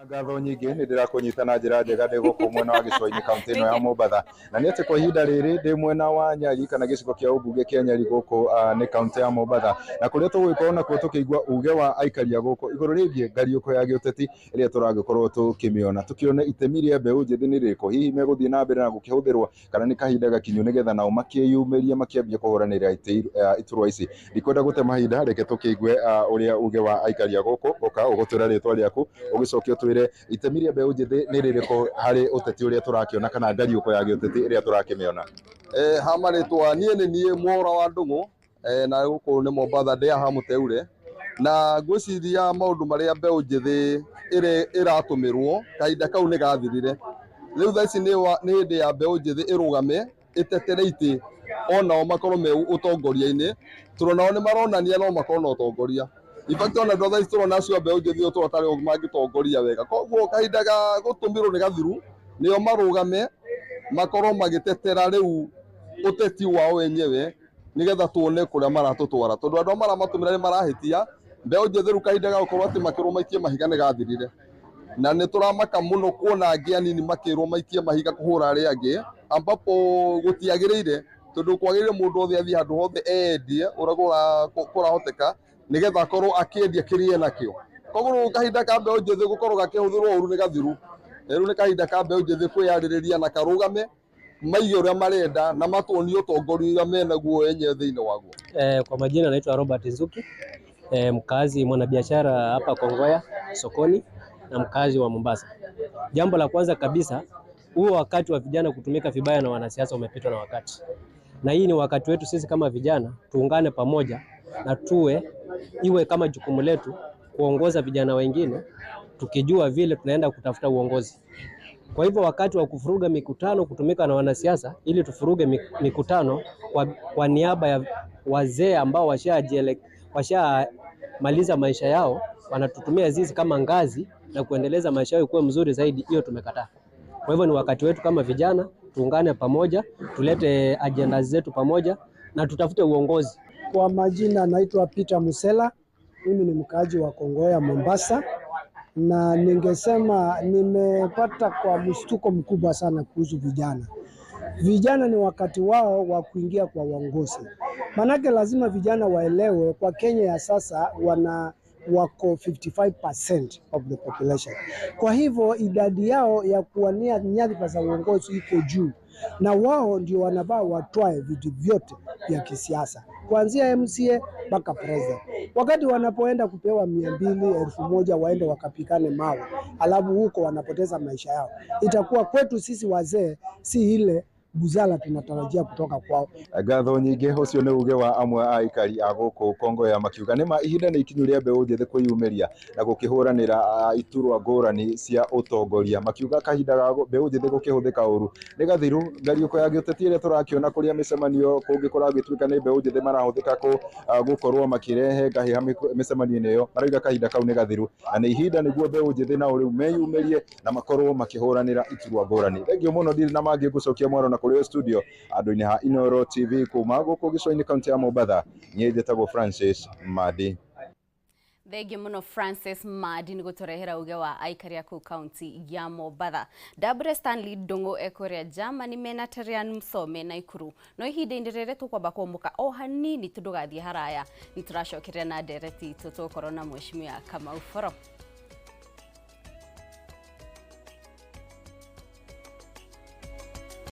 Ngatho nyingĩ, nĩ ndĩrakũnyita na njĩra njega ndĩ gũkũ mwena wa gĩcũa-inĩ, kaunti ĩno ya Mombatha. Na nĩ atĩ kwa ihinda rĩrĩ ndĩ mwena wa Nyali, kana gĩcigo kĩa ũmbunge kĩa Nyali gũkũ nĩ kaunti ya Mombatha, na kũrĩa tũgũgĩkorwo nakuo tũkĩigua uge wa aikari a gũkũ igũrũ rĩgiĩ ngariũko ya gĩũteti ĩrĩa tũragĩkorwo tũkĩmĩona, tũkĩone itemi rĩa mbeũ njĩthĩ nĩ rĩrĩkũ, hihi megũthiĩ na mbere na gũkĩhũthĩrwo kana nĩ kahinda gakinyu nĩgetha nao makĩyumĩrie makĩambie kũhũranĩra iturwa ici. Ndikwenda gũte mahinda, reke tũkĩigue ũrĩa uge wa aikari a gũkũ. Ũka ũgũtwĩra rĩtwa rĩaku, ũgĩcoke ũtwĩre itemi rĩa mbeũ njĩthĩ nĩ rĩrĩkũ harĩ ũteti ũrĩa tũrakĩona kana ngariũko ya gĩũteti ĩrĩa tũrakĩmĩona. Ha marĩtwa niĩ nĩ niĩ Mwaũra wa Ndũng'ũ, na gũkũ nĩ Mombatha, ndĩ haha mũteure, na ngwĩciria maũndũ marĩa mbeũ njĩthĩ ĩratũmĩrwo kahinda kau nĩ gathirire. Rĩu thaa ici nĩ hĩndĩ ya mbeũ njĩthĩ ĩrũgame ĩtetere itĩ, onao makorwo me ũtongoria-inĩ, tondũ nao nĩ maronania no makorwo na ũtongoria. In fact, ona andũ a thaa ici tũrona acio a mbeũ njĩthĩ ũtũra tarĩ o mangĩtongoria wega. Koguo kahinda ga gũtũmĩrwo nĩ gathiru, nĩo marũgame makorwo magĩtetera rĩu ũteti wao wenyewe, nĩgetha tuone kũrĩa maratũtwara, tondũ andũ arĩa maramatũmĩra nĩ marahĩtia. Mbeũ njĩthĩ rĩu kahinda ga gũkorwo atĩ makĩrwo maikie mahiga nĩ gathirire, na nĩ tũramaka mũno kuona angĩ anini makĩrwo maikie mahiga kũhũra arĩa angĩ, ambapo gũtiagĩrĩire, tondũ kwagĩrĩire mũndũ othe athiĩ handũ hothe endie ũrĩa kũrahoteka, nĩgetha akorwo akĩendia kĩrĩa enakĩo. Koguo rĩu kahinda ka mbeũ njĩthĩ gũkorwo gakĩhũthĩrwo ũru nĩ gathiru. Rĩu nĩ kahinda ka mbeũ njĩthĩ kwĩyarĩrĩria na karũgame maige ũrĩa marenda na matuonie ũtongoria ũrĩa menaguo enyewe thĩinĩ waguo. Kwa majina naitwa Robert Nzuki, mkazi mwanabiashara hapa Kongoya sokoni na mkazi wa Mombasa. Jambo la kwanza kabisa, huo wakati wa vijana kutumika vibaya na wanasiasa umepitwa na wakati, na hii ni wakati wetu sisi kama vijana tuungane pamoja na tuwe iwe kama jukumu letu kuongoza vijana wengine, tukijua vile tunaenda kutafuta uongozi. Kwa hivyo wakati wa kufuruga mikutano kutumika na wanasiasa ili tufuruge mikutano kwa niaba ya wazee ambao washamaliza maisha yao, wanatutumia sisi kama ngazi na kuendeleza maisha yao kuwa mzuri zaidi, hiyo tumekataa. Kwa hivyo ni wakati wetu kama vijana tuungane pamoja, tulete ajenda zetu pamoja na tutafute uongozi. Kwa majina naitwa Peter Musela, mimi ni mkaaji wa Kongoya, Mombasa, na ningesema nimepata kwa mshtuko mkubwa sana kuhusu vijana. Vijana ni wakati wao wa kuingia kwa uongozi, manake lazima vijana waelewe kwa Kenya ya sasa wana wako 55% of the population. Kwa hivyo idadi yao ya kuwania nyadhifa za uongozi iko juu, na wao ndio wanafaa watwae viti vyote vya kisiasa kuanzia MCA mpaka president. Wakati wanapoenda kupewa 200, 1000 waende wakapikane mawe, alafu huko wanapoteza maisha yao, itakuwa kwetu sisi wazee si ile busara tunatarajia kutoka kwao. Ngatho nyingĩ. Ũcio nĩ uge wa amwe a aikari a gũkũ Kongoya makiuga nĩ ma ihinda nĩ ikinyu rĩa mbeũ njĩthĩ kwĩyumĩria na gũkĩhũranĩra iturwa ngũrani cia ũtongoria, makiuga kahinda ga mbeũ njĩthĩ gũkĩhũthĩka ũru nĩ gathiru. Ngariũko ya gĩũteti ĩrĩa tũrakĩona kũrĩa mĩcemanio kũngĩ kũragĩtuĩka nĩ mbeũ njĩthĩ marahũthĩka gũkorwo makĩrehe ngahĩha mĩcemanio-inĩ ĩyo, marauga kahinda kau nĩ gathiru na nĩ ihinda nĩguo mbeũ njĩthĩ nao rĩu meyumĩrie na makorwo makĩhũranĩra iturwa ngũrani. Thengiũ mũno, ndirĩ na mangĩ, ngũcokia mwaro na kũrĩ studio andũ-inĩ ha Inooro TV kuma gũkũ gĩcũa-inĩ, kaunti ya Mombatha. Niĩ njĩtagwo Francis Madi. Thengiå må no Francis Madi nä gå tå rehera uge wa aikari a kũu kaunti ya Mombatha. Dabure Stanley Ndung'u ekũrĩa Germany mena Terian Msome Naikuru. No ihinda-inĩ rĩrĩ tũkwamba kũmũka o hanini tũndũgathiĩ haraya, nĩ tũracokeria na ndereti itũ tũgũkorwo na mheshimiwa Kamau Foro.